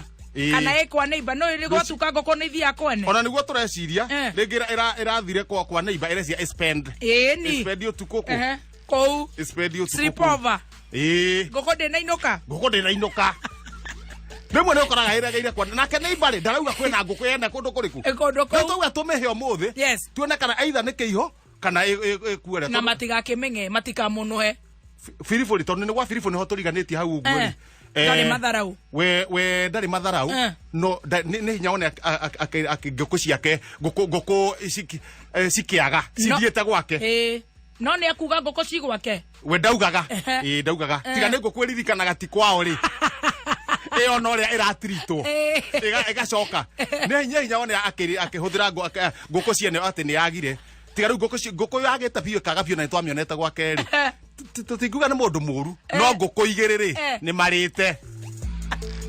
A: Kana ĩ kwa neighbor, no ĩrĩ gwatuka ngũkũ nĩ ithiaga kwene.
B: Ona nĩguo tũreciria, rĩngĩ ĩrathire kwa neighbor, ĩrecia ĩspend.
A: Ĩni.
B: Ĩspend ũtukũ kũ.
A: Kũu.
B: Ĩspend ũtukũ kũ.
A: Sleep over. Ngũkũ ndĩnainũka.
B: Ngũkũ ndĩnainũka. Rĩmwe nĩ ũkoraga ĩregeire kwa nake neighbor rĩ, ndarauga kwĩna ngũkũ yene kũndũ kũrĩkũ.
A: Ĩ kũndũ kũu.
B: Nĩ twauga tũmĩhe ũmũthĩ. Tuone kana either nĩ kĩihũ kana ĩkuere.
A: Na matigakĩmĩng'e, matikamũnũhe.
B: Biribũri, tondũ nĩ gwa biribũ nĩho tũriganĩtie hau ũguo rĩ.
A: Ndarĩ matharau.
B: We ndarĩ matharau. No, nĩ hinya wone ngũkũ ciake, ngũkũ cikĩaga, cithiĩte gwake.
A: No nĩ ekuga ngũkũ ci gwake?
B: We ndaugaga. Ĩ, ndaugaga. Tiga nĩ ngũkũ ĩririkanaga ti kwao rĩ. Ĩyo no ũrĩa ĩratiritwo. Ĩgacoka. Nĩ hinya hinya wone akĩhũthĩra ngũkũ ciene atĩ nĩ yagire. Tiga rĩu ngũkũ yagĩte biũ ĩkaga biũ na nĩ twamĩonete gwake rĩ. Tũtingiuga nĩ mũndũ mũru, no ngũkũ igĩrĩ rĩ, nĩ marĩte.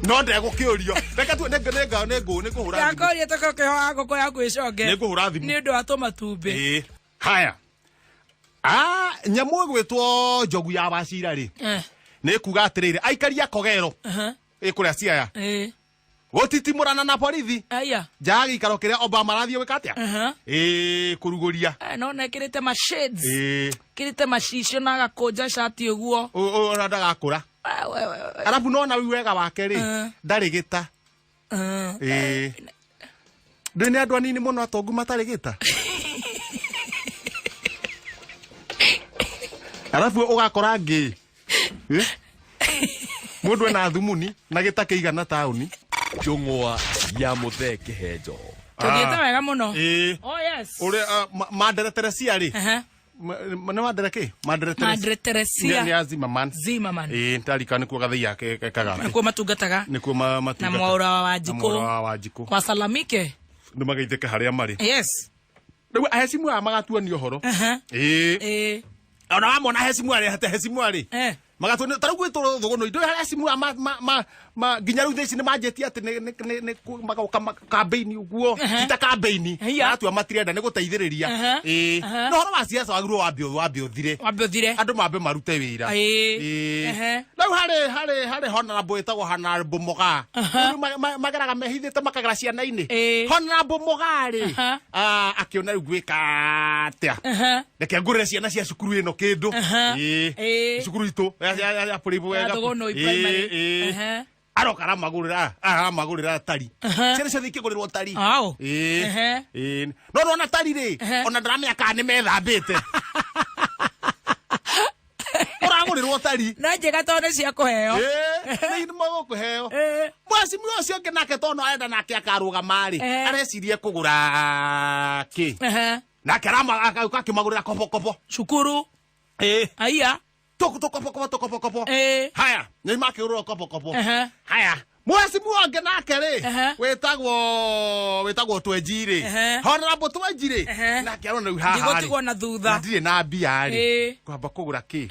B: No ndegũkĩũrio. Reke tu, nĩ ngũhũra thimũ.
A: Ndakũria tũkĩhoya ngũkũ yaku ĩcoke.
B: Nĩ ngũhũra thimũ.
A: Nĩ ũndũ wa tũmatumbĩ.
B: Haya. Nyamũ ĩgwĩtwo njogu ya wacira rĩ. Nĩ kuga atĩrĩrĩ, aikari a Kogero. Ĩ kũrĩa Siaya. Gũtitimũrana na borithi. Nja ya gĩikaro kĩrĩa Obama arathiĩ gwĩka atĩa? Kũrugũria.
A: No na ĩkĩrĩte ma shades. Ĩkĩrĩte macicio na agakũnja cati ũguo.
B: Ũrĩa ndagakũra.
A: We, we, we.
B: Arabu nona rĩu wega wake rĩ, ndarĩ gĩta. Ĩĩ, ndĩ nĩ andũ anini mũno atongu matarĩ gĩta. Arabu ũgakora ngĩ Eh? Mũndũ ena thumuni na gĩta kĩigana taũni.
E: Njũng'wa ya Mũthee Kĩhenjo.
A: Tũthiĩte wega mũno.
B: Ĩĩ.
A: Oh yes.
B: Ũrĩa Mandere Teresia rĩ, nĩ Mandere kĩ Mandere Teresia.
A: Madre Teresia.
B: Nĩ a Zimmerman.
A: Zimmerman.
B: Ĩĩ, ndarika nĩkuo gathei yake kekaga atĩ.
A: Nĩkuo matungataga.
B: Nĩkuo matungataga.
A: Na Mwaũra wa Wanjikũ.
B: Na Mwaũra wa Wanjikũ.
A: Kwa Salamike.
B: Nĩ mageithĩke harĩa marĩ.
A: Yes.
B: Rĩu ahecimu aya magatuanio ũhoro. Ĩĩ. Ona wamona ahecimu arĩ hate hecimu arĩ. Magatuanio ta rĩu gwĩtwo thũgũnũ indo harĩa hecimu aya nginya rĩu thaa ici nĩ manjĩtie atĩ nĩ magoka kambĩini ũguo. Ti ta kambĩini. Maratua matirenda nĩ gũteithĩrĩria. Ĩĩ. Na ũhoro wa siasa wagĩrĩirwo wambe ũthire.
A: Wambe ũthire.
B: Andũ mambe marute wĩra.
A: Ĩĩ.
B: Ĩĩ. Rĩu harĩ honorable ĩtagwo Honorable Mũgaa. Rĩu mageraga mehithĩte makagera ciana-inĩ. Honorable Mũgaa rĩ, akĩona rĩu gwĩka atĩa? Reke ngũrĩre ciana cia cukuru ĩno kĩndũ. Ĩĩ.
A: Ĩĩ.
B: Cukuru itũ ya Puribu
A: Ya
B: wega.
A: Thũgũnũi
B: Ĩĩ,
A: Primary.
B: ĩĩ. Aroka aramagũrĩra tari. Ciana ciothe ikĩgũrĩrwo tari.
A: Au.
B: Ĩĩ. Ĩĩ. No nona tari rĩ, ona ndaramenya kana nĩ methambĩte. Ũragũrĩrwo tari.
A: No njega tondũ nĩ cia kũheo.
B: Ĩĩ, nĩ magũkũheo. Mwacimi ũcio ũngĩ nake tondũ arenda nake akarũgama rĩ, arecirie kũgũra kĩ? Nake agũka akĩmagũrĩra kobokobo.
A: Cukuru.
B: Ĩĩ.
A: Aya.
B: Tũkobokobo, tũkobokobo.
A: Ĩĩ.
B: Haya, nĩ makĩgũrĩrwo kobokobo. Haya. Mwacimi ũngĩ nake rĩ, wĩtagwo Twenji rĩ. Honorable Twenji rĩ, nake arona rĩu haha rĩ.
A: Ndigũtigwo na thutha.
B: Na ndirĩ na mbia rĩ. Kwamba kũgũra kĩ?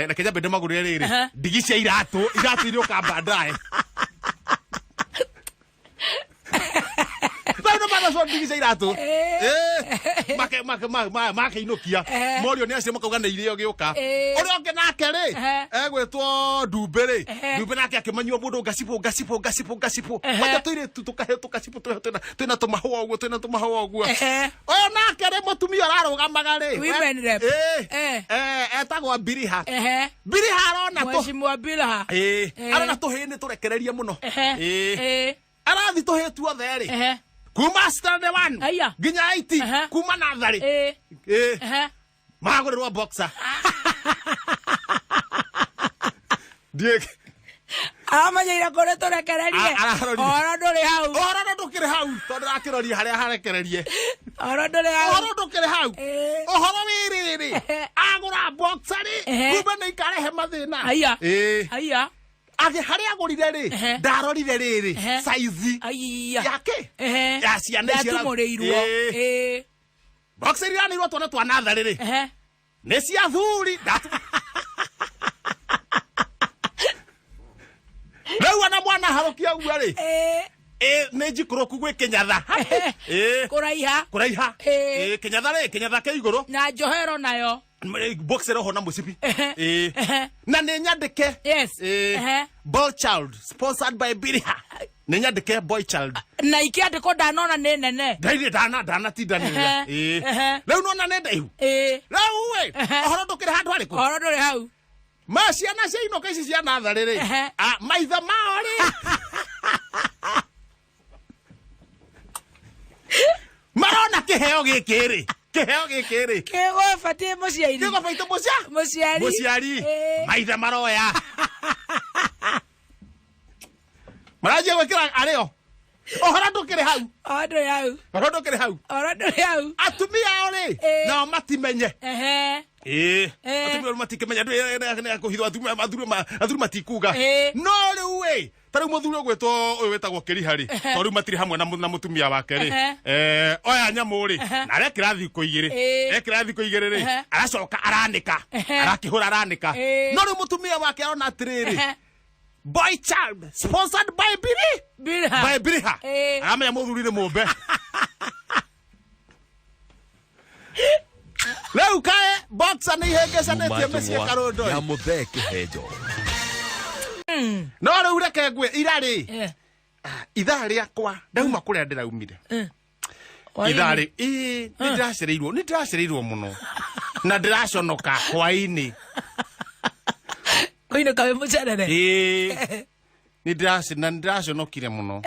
B: Reke nyambe ndĩmagũrĩre rĩrĩ. Ndigi cia iratũ, iratũ iria ũkamba ndae. Rĩu nĩ magacoa ndigi cia iratũ. Makeinũkia. Morio nĩ acio makauga nĩ irio gĩũka. Ũrĩa ũngĩ nake rĩ, egwĩtwo Ndumbĩ rĩ. Ndumbĩ nake akĩmanyua mũndũ ngacibũ, ngacibũ, ngacibũ, ngacibũ. Kwanja tũirĩtu tũkahe tũkacibũ twĩna tũmahũa ũguo, twĩna tũmahũa ũguo. Ũyũ nake rĩ, mũtumia ũrarũgamaga rĩ.
A: Women rep.
B: Etagwo Biriha. Biriha arona tũ-
A: Mheshimiwa Biriha.
B: Arona tũhĩĩ nĩ tũrekererie mũno. Arathi tũhĩĩ tuothe rĩ. Kuma standard 1 nginya 8, kuma natharĩ. Magũrĩrwo boxer. Ndiĩ-
A: Aramenyeire kũrĩ tũrekererie.
B: Ararorire.
A: Ũhoro ndũrĩ hau.
B: Ũhoro ndũkĩrĩ hau, tondũ arakĩroria harĩa harekererie.
A: Ũhoro ndũrĩ hau.
B: Ũhoro ndũkĩrĩ hau. Ũhoro wĩ rĩrĩ, agũra boxer rĩ, kumbe nĩ ikarehe mathĩna.
A: Aya. Aya.
B: Agĩ harĩa agũrire rĩ, ndarorire rĩrĩ, size
A: Aya.
B: yake ya ciana icio
A: Yatumũrĩirwo.
B: Boxer iria nĩirwo twana twa natharĩ rĩ, nĩ cia thuri. Rĩu ona mwana harũkia ũguo rĩ, nĩ njikũrũku gwĩ Kĩnyatha.
A: Kũraiha.
B: Kũraiha. Kĩnyatha rĩ, Kĩnyatha ke igũrũ.
A: Na njohero nayo.
B: Boxer oho na mũcibi. Na nĩ nyandĩke.
A: Yes.
B: Boy Child sponsored by Biriha. Nĩ nyandĩke Boy Child.
A: Na ikĩandĩkwo ndanona nĩ nene.
B: Ndairĩ ndanatindanĩrĩra. Rĩu nona nĩ ndaihu. Rĩu ĩ, ũhoro ndũkĩrĩ handũ harĩkũ?
A: Ũhoro ndũrĩ hau.
B: Ma ciana cia inoka ici cia natharĩ rĩ, maithe mao rĩ. Marona kĩheo gĩkĩ rĩ. Kĩheo gĩkĩ rĩ.
A: Kĩgũbatiĩ mũciari.
B: Kĩgũbatiĩ
A: mũciari.
B: Mũciari. Maithe maroya. Maranjia gwĩkĩra arĩo. Ũhoro ndũkĩrĩ hau.
A: Ũhoro ndũrĩ hau.
B: Ũhoro ndũkĩrĩ hau.
A: Ũhoro ndũrĩ hau.
B: Atumia ao rĩ, nao matimenye. Atumia matikĩmenya, ndũ kũhithwo, athuri matikuga. No rĩu ĩ, ta rĩu mũthuri ũgwĩtwo ũyũ wĩtagwo Kĩriha rĩ, tondũ rĩu matirĩ hamwe na mũtumia wake rĩ. Oya nyamũ rĩ, na arekĩra thikũ igĩrĩ. Ekĩra thikũ igĩrĩ rĩ, aracoka aranĩka. Arakĩhũra aranĩka. No rĩu mũtumia wake arona atĩrĩrĩ, Boy Child sponsored by Biri.
A: Biriha.
B: By Biriha. Aramenya mũthuri nĩ mũmbe. Rĩu kae boxer nĩ ihĩngĩcanĩtie mĩciĩ karũndũ.
E: Ya Mũthee Kĩhenjo.
B: No rĩu reke ngwĩ ira rĩ. Ithaa rĩakwa ndauma kũrĩa ndĩraumire. Ithaa rĩ, ĩĩ, nĩ ndĩracereirwo, nĩ ndĩracereirwo mũno. Na ndĩraconoka hwaĩ-inĩ.
A: Kũinũka wĩ mũcerere.
B: Ĩĩ. Nĩ ndĩraci- na nĩ ndĩraconokire mũno.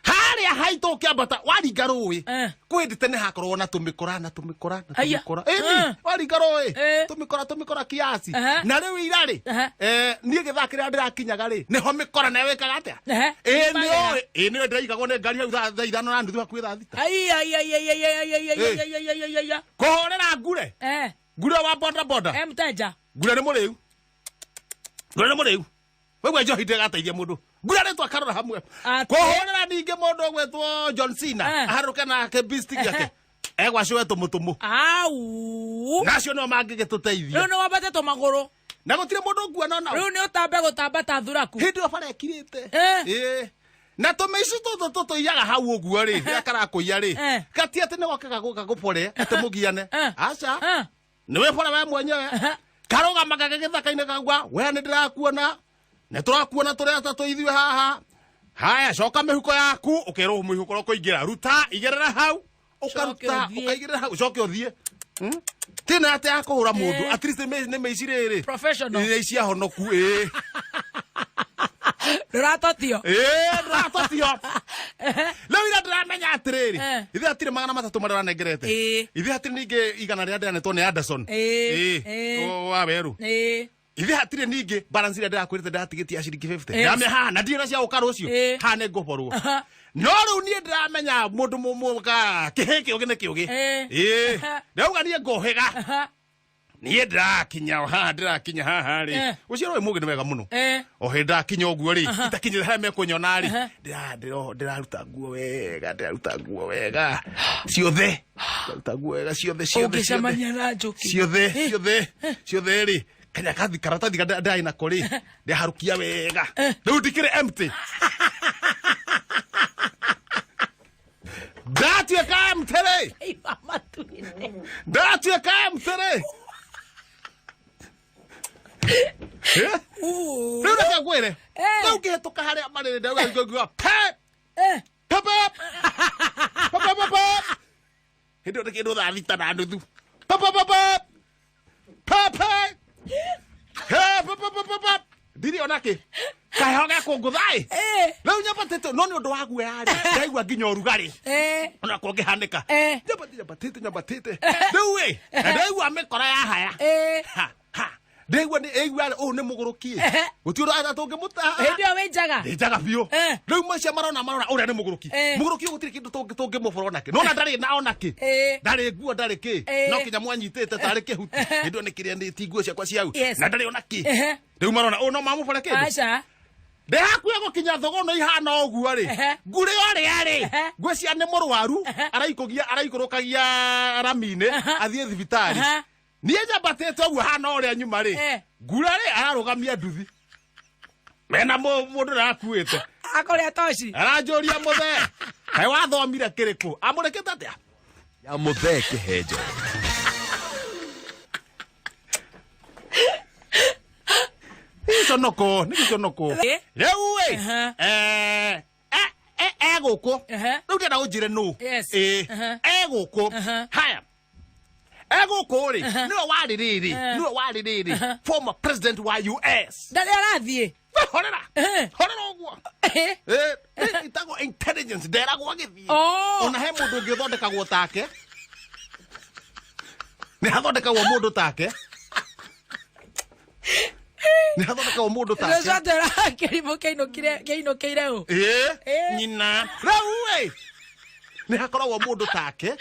B: Harĩa haitũ ũkĩambata waringa rũĩ, kwĩ hĩndĩ tene hakoragwo na tũmĩkora na tũmĩkora na
A: Aya.
B: tũmĩkora. Ĩni waringa rũĩ, tũmĩkora tũmĩkora kiasi. Na rĩu ira rĩ, niĩ gĩthaa kĩrĩa ndĩrakinyaga rĩ, nĩho mĩkora nayo ĩkaga atĩa? Ĩĩ, nĩoĩ. Ĩĩ, nĩyo ndĩraigagwo nĩ ngari hau thaa 5:30 hakuhĩ thaa 6.
A: Ai, ai, ai, ai, ai, ai, ai, ai, ai, ai, ai, ai, ai, ai.
B: Kũhũrĩra ngure. Ngure wa boda boda.
A: Mteja.
B: Ngure nĩ mũrĩu, ngure nĩ mũrĩu. Wewe njohi ndĩgateithia mũndũ. Ngure rĩtwa karora hamwe.
A: Atĩ.
B: Kũhũrĩra ningĩ mũndũ ũgwĩtwo John Cena aharũke nake beast gĩake egwacũe tũmũtũmũ.
A: Au.
B: Nacio nĩo mangĩgĩtũteithia.
A: Rĩu nĩ wambatĩtwo magũrũ.
B: Na gũtirĩ mũndũ ũkuona ona.
A: Rĩu nĩ ũtambe gũtamba ta thuraku.
B: Hĩndĩ ĩyo bara ĩkirĩte. Ĩĩ. Na tũmĩici tũtũ tũtũiyaga hau ũguo rĩ, rĩrĩa karakũiya rĩ, gati atĩ nĩ gokaga gũka gũbore atĩ mũgiane. Aca. Nĩ wĩbore we mwenyewe. Karũgamaga gĩthaka-inĩ kauga, we nĩ ndĩrakuona, nĩ tũrakuona tũrĩ atatũ ithuĩ haha. Haya, coka mĩhuko yaku, ũkerwo mĩhuko ũrĩa ũkũingĩra, ruta, igĩrĩra hau, ũkaruta,
A: Coke ũthiĩ.
B: ũkaigĩrĩra hau, ũcoke ũthiĩ. Tina atĩ ya kũhũra mũndũ, at least nĩ mĩici rĩrĩ.
A: Professional.
B: Nĩ ici ahonoku, ĩĩ.
A: Ndũratotio.
B: Ĩĩ, ndũratotio. Rĩu ira ndĩramenya atĩrĩrĩ, ithuĩ hatirĩ 300 marĩa ũranengerete. Ithuĩ hatirĩ ningĩ 100 rĩrĩa ndĩranetwo nĩ Anderson. Ĩĩ, wa werũ. Ithuĩ hatirĩ ningĩ balance ĩrĩa ndĩrakwĩrĩte ndĩratigĩtie ya ciringi 50. Ndĩramenya haha na ndirĩ na cia gũka rũciũ. Haha nĩ ngũborwo. No rĩu niĩ ndĩramenya mũndũ mũka kĩhĩ kĩũgĩ nĩ kĩũgĩ. Ĩĩ. Ndauga niĩ ngũhĩga. Niĩ ndĩrakinya o haha, ndĩrakinya haha rĩ, ũcio ũyũ mũgĩ nĩ wega mũno. O hĩndĩ ndakinya ũguo rĩ, itakinyĩte harĩa mekũnyona rĩ, ndĩraruta nguo wega, ndĩraruta nguo wega ciothe, ndĩraruta nguo wega ciothe ciothe ciothe.
A: Ũngĩcemania na njũkĩ.
B: Ciothe ciothe ciothe rĩ, kanya kathi karatathi ndarĩ nako rĩ, ndĩraharũkia wega. Rĩu ndikĩrĩ empty, ndatuĩka empty rĩ.
A: Ima matu-inĩ.
B: Ndatuĩka empty rĩ. Rĩu reke ngwĩre, rĩu ngĩhĩtũka harĩa marĩ rĩ, ndauga ngĩuga pe pe pe pe pe pe pe. Hĩndĩ ĩyo nĩ kĩndũ 6:30. Pe pe pe pe pe pe he pe pe pe pe pe. Ndirĩ ona kĩ kaheho gekũngũtha ĩ. Rĩu nyambatĩte, no nĩ ũndũ wa guoya rĩ, ndaigua nginya ũrugarĩ ona kũngĩhanĩka. Nyambatĩte, nyambatĩte, nyambatĩte rĩu ĩ, na ndaigua mĩkora ya haya. Ha ha, ndaigua nĩ ĩigua ũũ nĩ mũgũrũki ĩ, gũtirĩ ũndũ ata tũngĩmũtaha.
A: Hĩndĩ ĩyo wĩ njaga.
B: Ndĩ njaga biũ. Rĩu macia marona marona ũrĩa nĩ mũgũrũki. Mũgũrũki ũyũ gũtirĩ kĩndũ tũngĩmũbora onakĩ, nona ndarĩ na onakĩ, ndarĩ nguo, ndarĩ kĩ. No kinya mwanyitĩte tarĩ kĩhuti. Hĩndĩ ĩyo nĩ kĩrĩa nĩ ti nguo ciakwa ciau. Na ndarĩ onakĩ. Rĩu marona ũũ no mamũbore kĩndũ.
A: Aca.
B: Ndĩ hakuhĩ gũkinya thogono ihana ũguo rĩ, ngurĩ ũrĩa rĩ, ngwĩcia nĩ mũrwaru araikũgia araikũrũkagia rami-inĩ athiĩ thibitarĩ. Niĩ nyambatĩte ũguo hana ũrĩa nyuma rĩ, ngura rĩ ararũgamia nduthi mena mũndũ ũrĩa akuĩte.
A: Akũrĩa toci.
B: Aranjũria, mũthee, kaĩ wathomire kĩrĩkũ? Amũrĩkĩte atĩa?
E: Ya Mũthee Kĩhenjo.
B: Nĩ gĩconoko, nĩ gĩconoko. Rĩu ĩ, egũkũ rĩu ndĩrenda ũnjĩre nũ. Ĩ, egũkũ haya, egũkũ rĩ, nĩwe warĩ rĩrĩ, nĩwe warĩ rĩrĩ former president wa US.
A: Ndarĩ arathiĩ.
B: Horera, horera ũguo. Ĩtagwo intelligence, nderagwo agĩthiĩ. Ona he mũndũ ũngĩ ũthondekagwo take, nĩ hathondekagwo mũndũ take, nĩ hathondekagwo mũndũ take.
A: Rũcio atwĩra kĩrimũ kĩinũkire kĩinũkĩire ũ.
B: Ĩ, nyina rĩu ĩ, nĩ hakoragwo mũndũ take.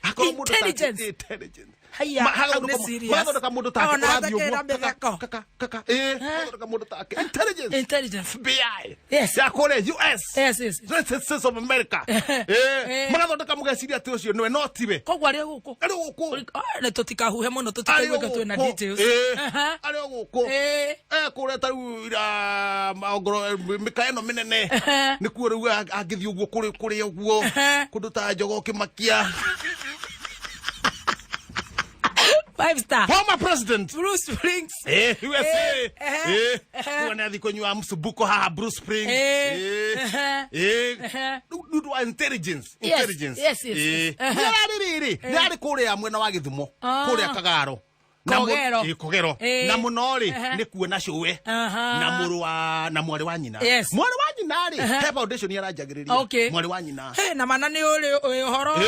B: Hakoragwo mũndũ take.
A: Intelligence.
B: Intelligence.
A: Haiya, hau nĩ serious.
B: Magathondeka mũndũ take.
A: Ona
B: ũrathiĩ
A: atakĩra
B: ũguo,
A: mĩtheko.
B: kaka kaka, ĩ, magathondeka mũndũ take intelligence.
A: Intelligence.
B: FBI.
A: Yes.
B: Ya kũrĩa US.
A: Yes.
B: United States of America. Magathondeka mũgeciria atĩ ũcio nĩwe, no tiwe.
A: Koguo arĩ o gũkũ.
B: Arĩ o gũkũ.
A: Nĩ tũtikahuhe mũno
B: Arĩ o
A: tũtikaiguĩke twĩna
B: gũkũ.
A: details.
B: Arĩ o gũkũ. Kũrĩa ta rĩu ira maongoro mĩka ĩno mĩnene nĩkuo rĩu angĩthiĩ ũguo kũrĩ kũrĩa ũguo kũndũ ta njogo kĩmakia.
A: Five star.
B: Former president.
A: Bruce Springs.
B: USA. Kuwa nĩ athiĩ kũnyua msubuko haha Bruce Springs. Rĩu nĩ ũndũ wa intelligence. Intelligence.
A: Yes.
B: Nĩ ararĩ rĩrĩ, nĩ arĩ kũrĩa mwena wa Gĩthumo, kũrĩa Kagaro. Na mũ-
A: Kogero.
B: Ĩ, Kogero.
A: Ĩ.
B: Na mũno rĩ
A: Ehe.
B: nĩ kuona cũwe
A: Aha.
B: na mũrũ wa na mwarĩ wa nyina.
A: Yes.
B: Mwarĩ wa nyina rĩ
A: Ehe.
B: he foundation aranjagĩrĩria.
A: Okay.
B: Mwarĩ wa nyina.
A: He, na mana nĩ ũrĩ wĩ ũhoro
B: Ĩ,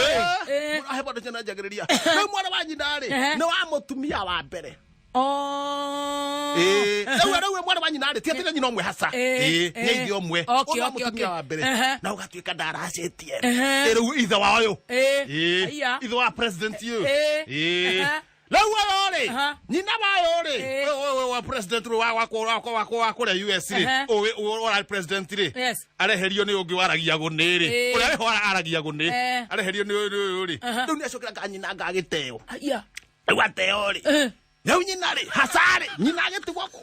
A: Ĩ.
B: he foundation aranjagĩrĩria. Rĩu mwarĩ wa nyina rĩ
A: Ehe.
B: nĩ wa mũtumia wa mbere.
A: Oh.
B: Ĩ, rĩu rĩu mwarĩ wa nyina rĩ ti atĩ nĩ nyina ũmwe haca.
A: Ĩ,
B: Ĩ,
A: ĩ.
B: nĩ ithe ũmwe.
A: Okay,
B: Ũyũ wa
A: okay,
B: mũtumia
A: okay.
B: wa mbere.
A: Ehe.
B: Na ũgatuĩka ndaracĩtie.
A: Ehe.
B: Ĩ, rĩu ithe wa ũyũ.
A: Ĩ.
B: Ĩ,
A: Aya.
B: ithe wa president ũyũ.
A: Ĩ.
B: Ĩ.
A: Ehe.
B: Rĩu ũyũ rĩ
A: Aha.
B: nyina wayo rĩ
A: Ĩ.
B: ũyũ- ũyũ wa president rĩ wa wa wa wa wa kũrĩa US rĩ
A: Ehe.
B: ũyũ ũyũ ũrarĩ president rĩ
A: Yes.
B: areherio nĩ ũngĩ waragia gũnĩ rĩ
A: Ĩ.
B: ũrĩa arĩho aragia gũnĩ
A: Eh.
B: areherio nĩ ũyũ ũyũ rĩ
A: Aha.
B: rĩu nĩ acokera nga nyina ngagĩteo
A: Aya.
B: rĩu ateo rĩ
A: Eh.
B: rĩu nyina rĩ hacarĩ nyina agĩtigwo kũ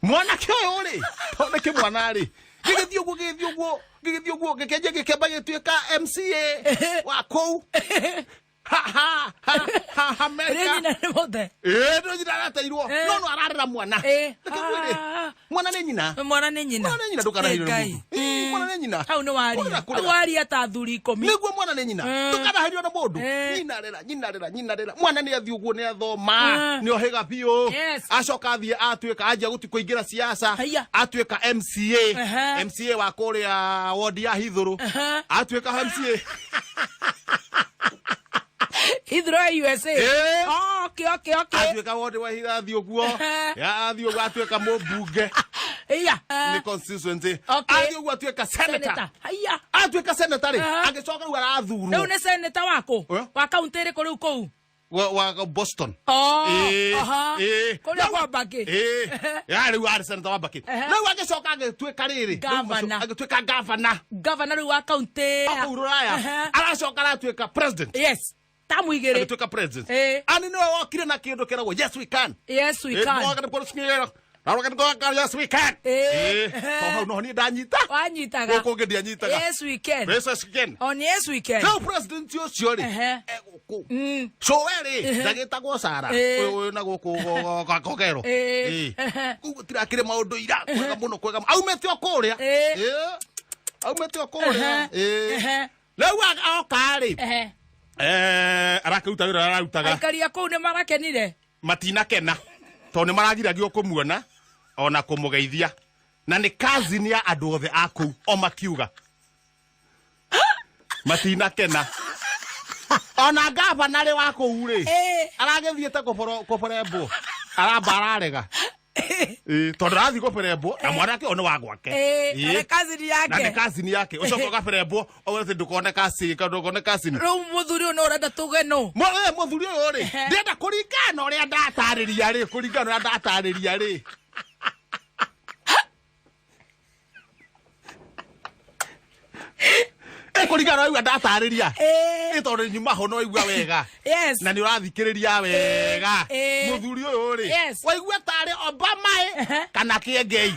B: mwanake ũyũ rĩ tondũ nĩ kĩmwana rĩ gĩgĩthiĩ ũguo gĩgĩthiĩ ũguo gĩgĩthiĩ ũguo gĩkĩanjia gĩkĩamba gĩtuĩka MCA wa kũu ha ha ha ha ha
A: Rĩ
B: America
A: nyina nĩ mũte.
B: ĩĩ no nyina arateirwo
A: Eh.
B: no no ararera mwana
A: Eh.
B: Reke ngwĩre,
A: Ah.
B: mwana nĩ nyina
A: Mwana nĩ nyina.
B: Mwana nĩ nyina, ndũkanaheirwo nĩ
A: Ngai.
B: mũndũ. Ĩ, mwana nĩ nyina.
A: Hau nĩ waria.
B: Kũrĩra, kũrĩra.
A: Hau waria ta athuri ikũmi.
B: nĩguo mwana nĩ nyina
A: Mm.
B: ndũkanaherio nĩ mũndũ
A: Eh.
B: nyina rera nyina rera nyina rera mwana nĩ athiĩ ũguo nĩ athoma
A: Mm.
B: nĩ ohĩga biũ
A: Yes.
B: acoka athiĩ atuĩka anjia gũti kũingĩra siasa
A: Haiya.
B: atuĩka MCA
A: Ehe.
B: MCA wa kũrĩa wodi ya Hithũrũ
A: Ehe.
B: atuĩka MCA
A: Ithuro ya USA.
B: Eh.
A: Oh, okay, okay, okay.
B: atuĩka wodi wa Hithũrũ athiĩ ũguo
A: Ehe.
B: Ya, athiĩ ũguo atuĩka mũmbunge
A: Iya.
B: nĩ constituency
A: Okay.
B: athiĩ ũguo atuĩka senator
A: Senator. Haiya.
B: atuĩka senator rĩ
A: Aha.
B: agĩcoka rĩu arathurwo
A: Rĩu nĩ senator waku?
B: Eh?
A: Wa kaunti ĩrĩkũ rĩu kũu?
B: wa wa Boston
A: Oh,
B: Ĩĩ,
A: aha.
B: ĩĩ.
A: Kũrĩa
B: Rĩu-
A: kwa Mbakĩ.
B: Ĩĩ. Ya rĩu arĩ senator wa Mbakĩ
A: Ehe.
B: rĩu agĩcoka agĩtuĩka rĩrĩ Rĩu
A: Governor.
B: agĩtuĩka governor
A: Governor rĩu wa kaunti.
B: wa kũu rũraya
A: Ehe.
B: aracoka aratuĩka president
A: Yes. Tamu igĩrĩ.
B: agĩtuĩka president
A: Ĩĩ.
B: ani nĩwe wokire na kĩndũ kĩragwo yes we can
A: Yes, we
B: Ĩĩ,
A: can.
B: mwaga nĩ kũrũcinyĩra. Naroga nĩ kũrũcinyĩra, yes we can
A: Ĩĩ.
B: Ĩĩ. Tondũ hau noho niĩ ndanyita
A: Wanyitaga.
B: gũkũ ũngĩ ndianyitaga
A: Yes, we can.
B: Yes, we can
A: On yes, we can.
B: rĩu president ũcio rĩ
A: Ehe.
B: egũkũ
A: Mm.
B: cũwe rĩ ndagĩtagwo Sara
A: Ĩĩ.
B: ũyũ ũyũ na gũkũ Kogero
A: Ĩĩ. Ehe.
B: kũu gũtirakĩrĩ maũndũ ira kwega mũno kwega mũno. aumĩte o kũrĩa
A: Ĩĩ.
B: Ĩĩ. aumĩte o kũrĩa
A: Ehe.
B: Ĩĩ.
A: Ehe.
B: rĩu oka rĩ
A: Ehe.
B: eh, arakĩruta wĩra ũrĩa ararutaga
A: Aikari a kũu nĩ marakenire.
B: matinakena tondũ nĩ maragiragio kũmuona ona kũmũgeithia na nĩ cousin ya andũ othe a kũu o makiuga matinakena ona gavana rĩ wa kũu rĩ
A: Ĩĩ.
B: aragĩthiĩte kũborembwo aramba ararega Ĩĩ, tondũ arathiĩ kũberembwo na mwanake ũyũ nĩ wa gwake
A: Ĩĩ,
B: Ĩĩ.
A: na nĩ cousin
B: na nĩ
A: yake.
B: cousin yake ũcoke ũgaberembwo ũgwe atĩ ndũkone cousin ndũkone cousin
A: Rĩu mũthuri ũyũ nĩ ũrenda tuge nũ?
B: Mũthuri ũyũ rĩ ndĩrenda kũringana na ũrĩa ndatarĩria rĩ kũringana na ũrĩa ndatarĩria rĩ Ĩ, kũringana na ũrĩa ndatarĩria
A: Ĩĩ.
B: ĩ tondũ nyuma ho no waigua wega
A: Yes.
B: na nĩ ũrathikĩrĩria wega
A: Ĩĩ.
B: mũthuri ũyũ rĩ
A: Yes.
B: waigua tarĩ Obama ĩ
A: Ehe.
B: kana Kĩengei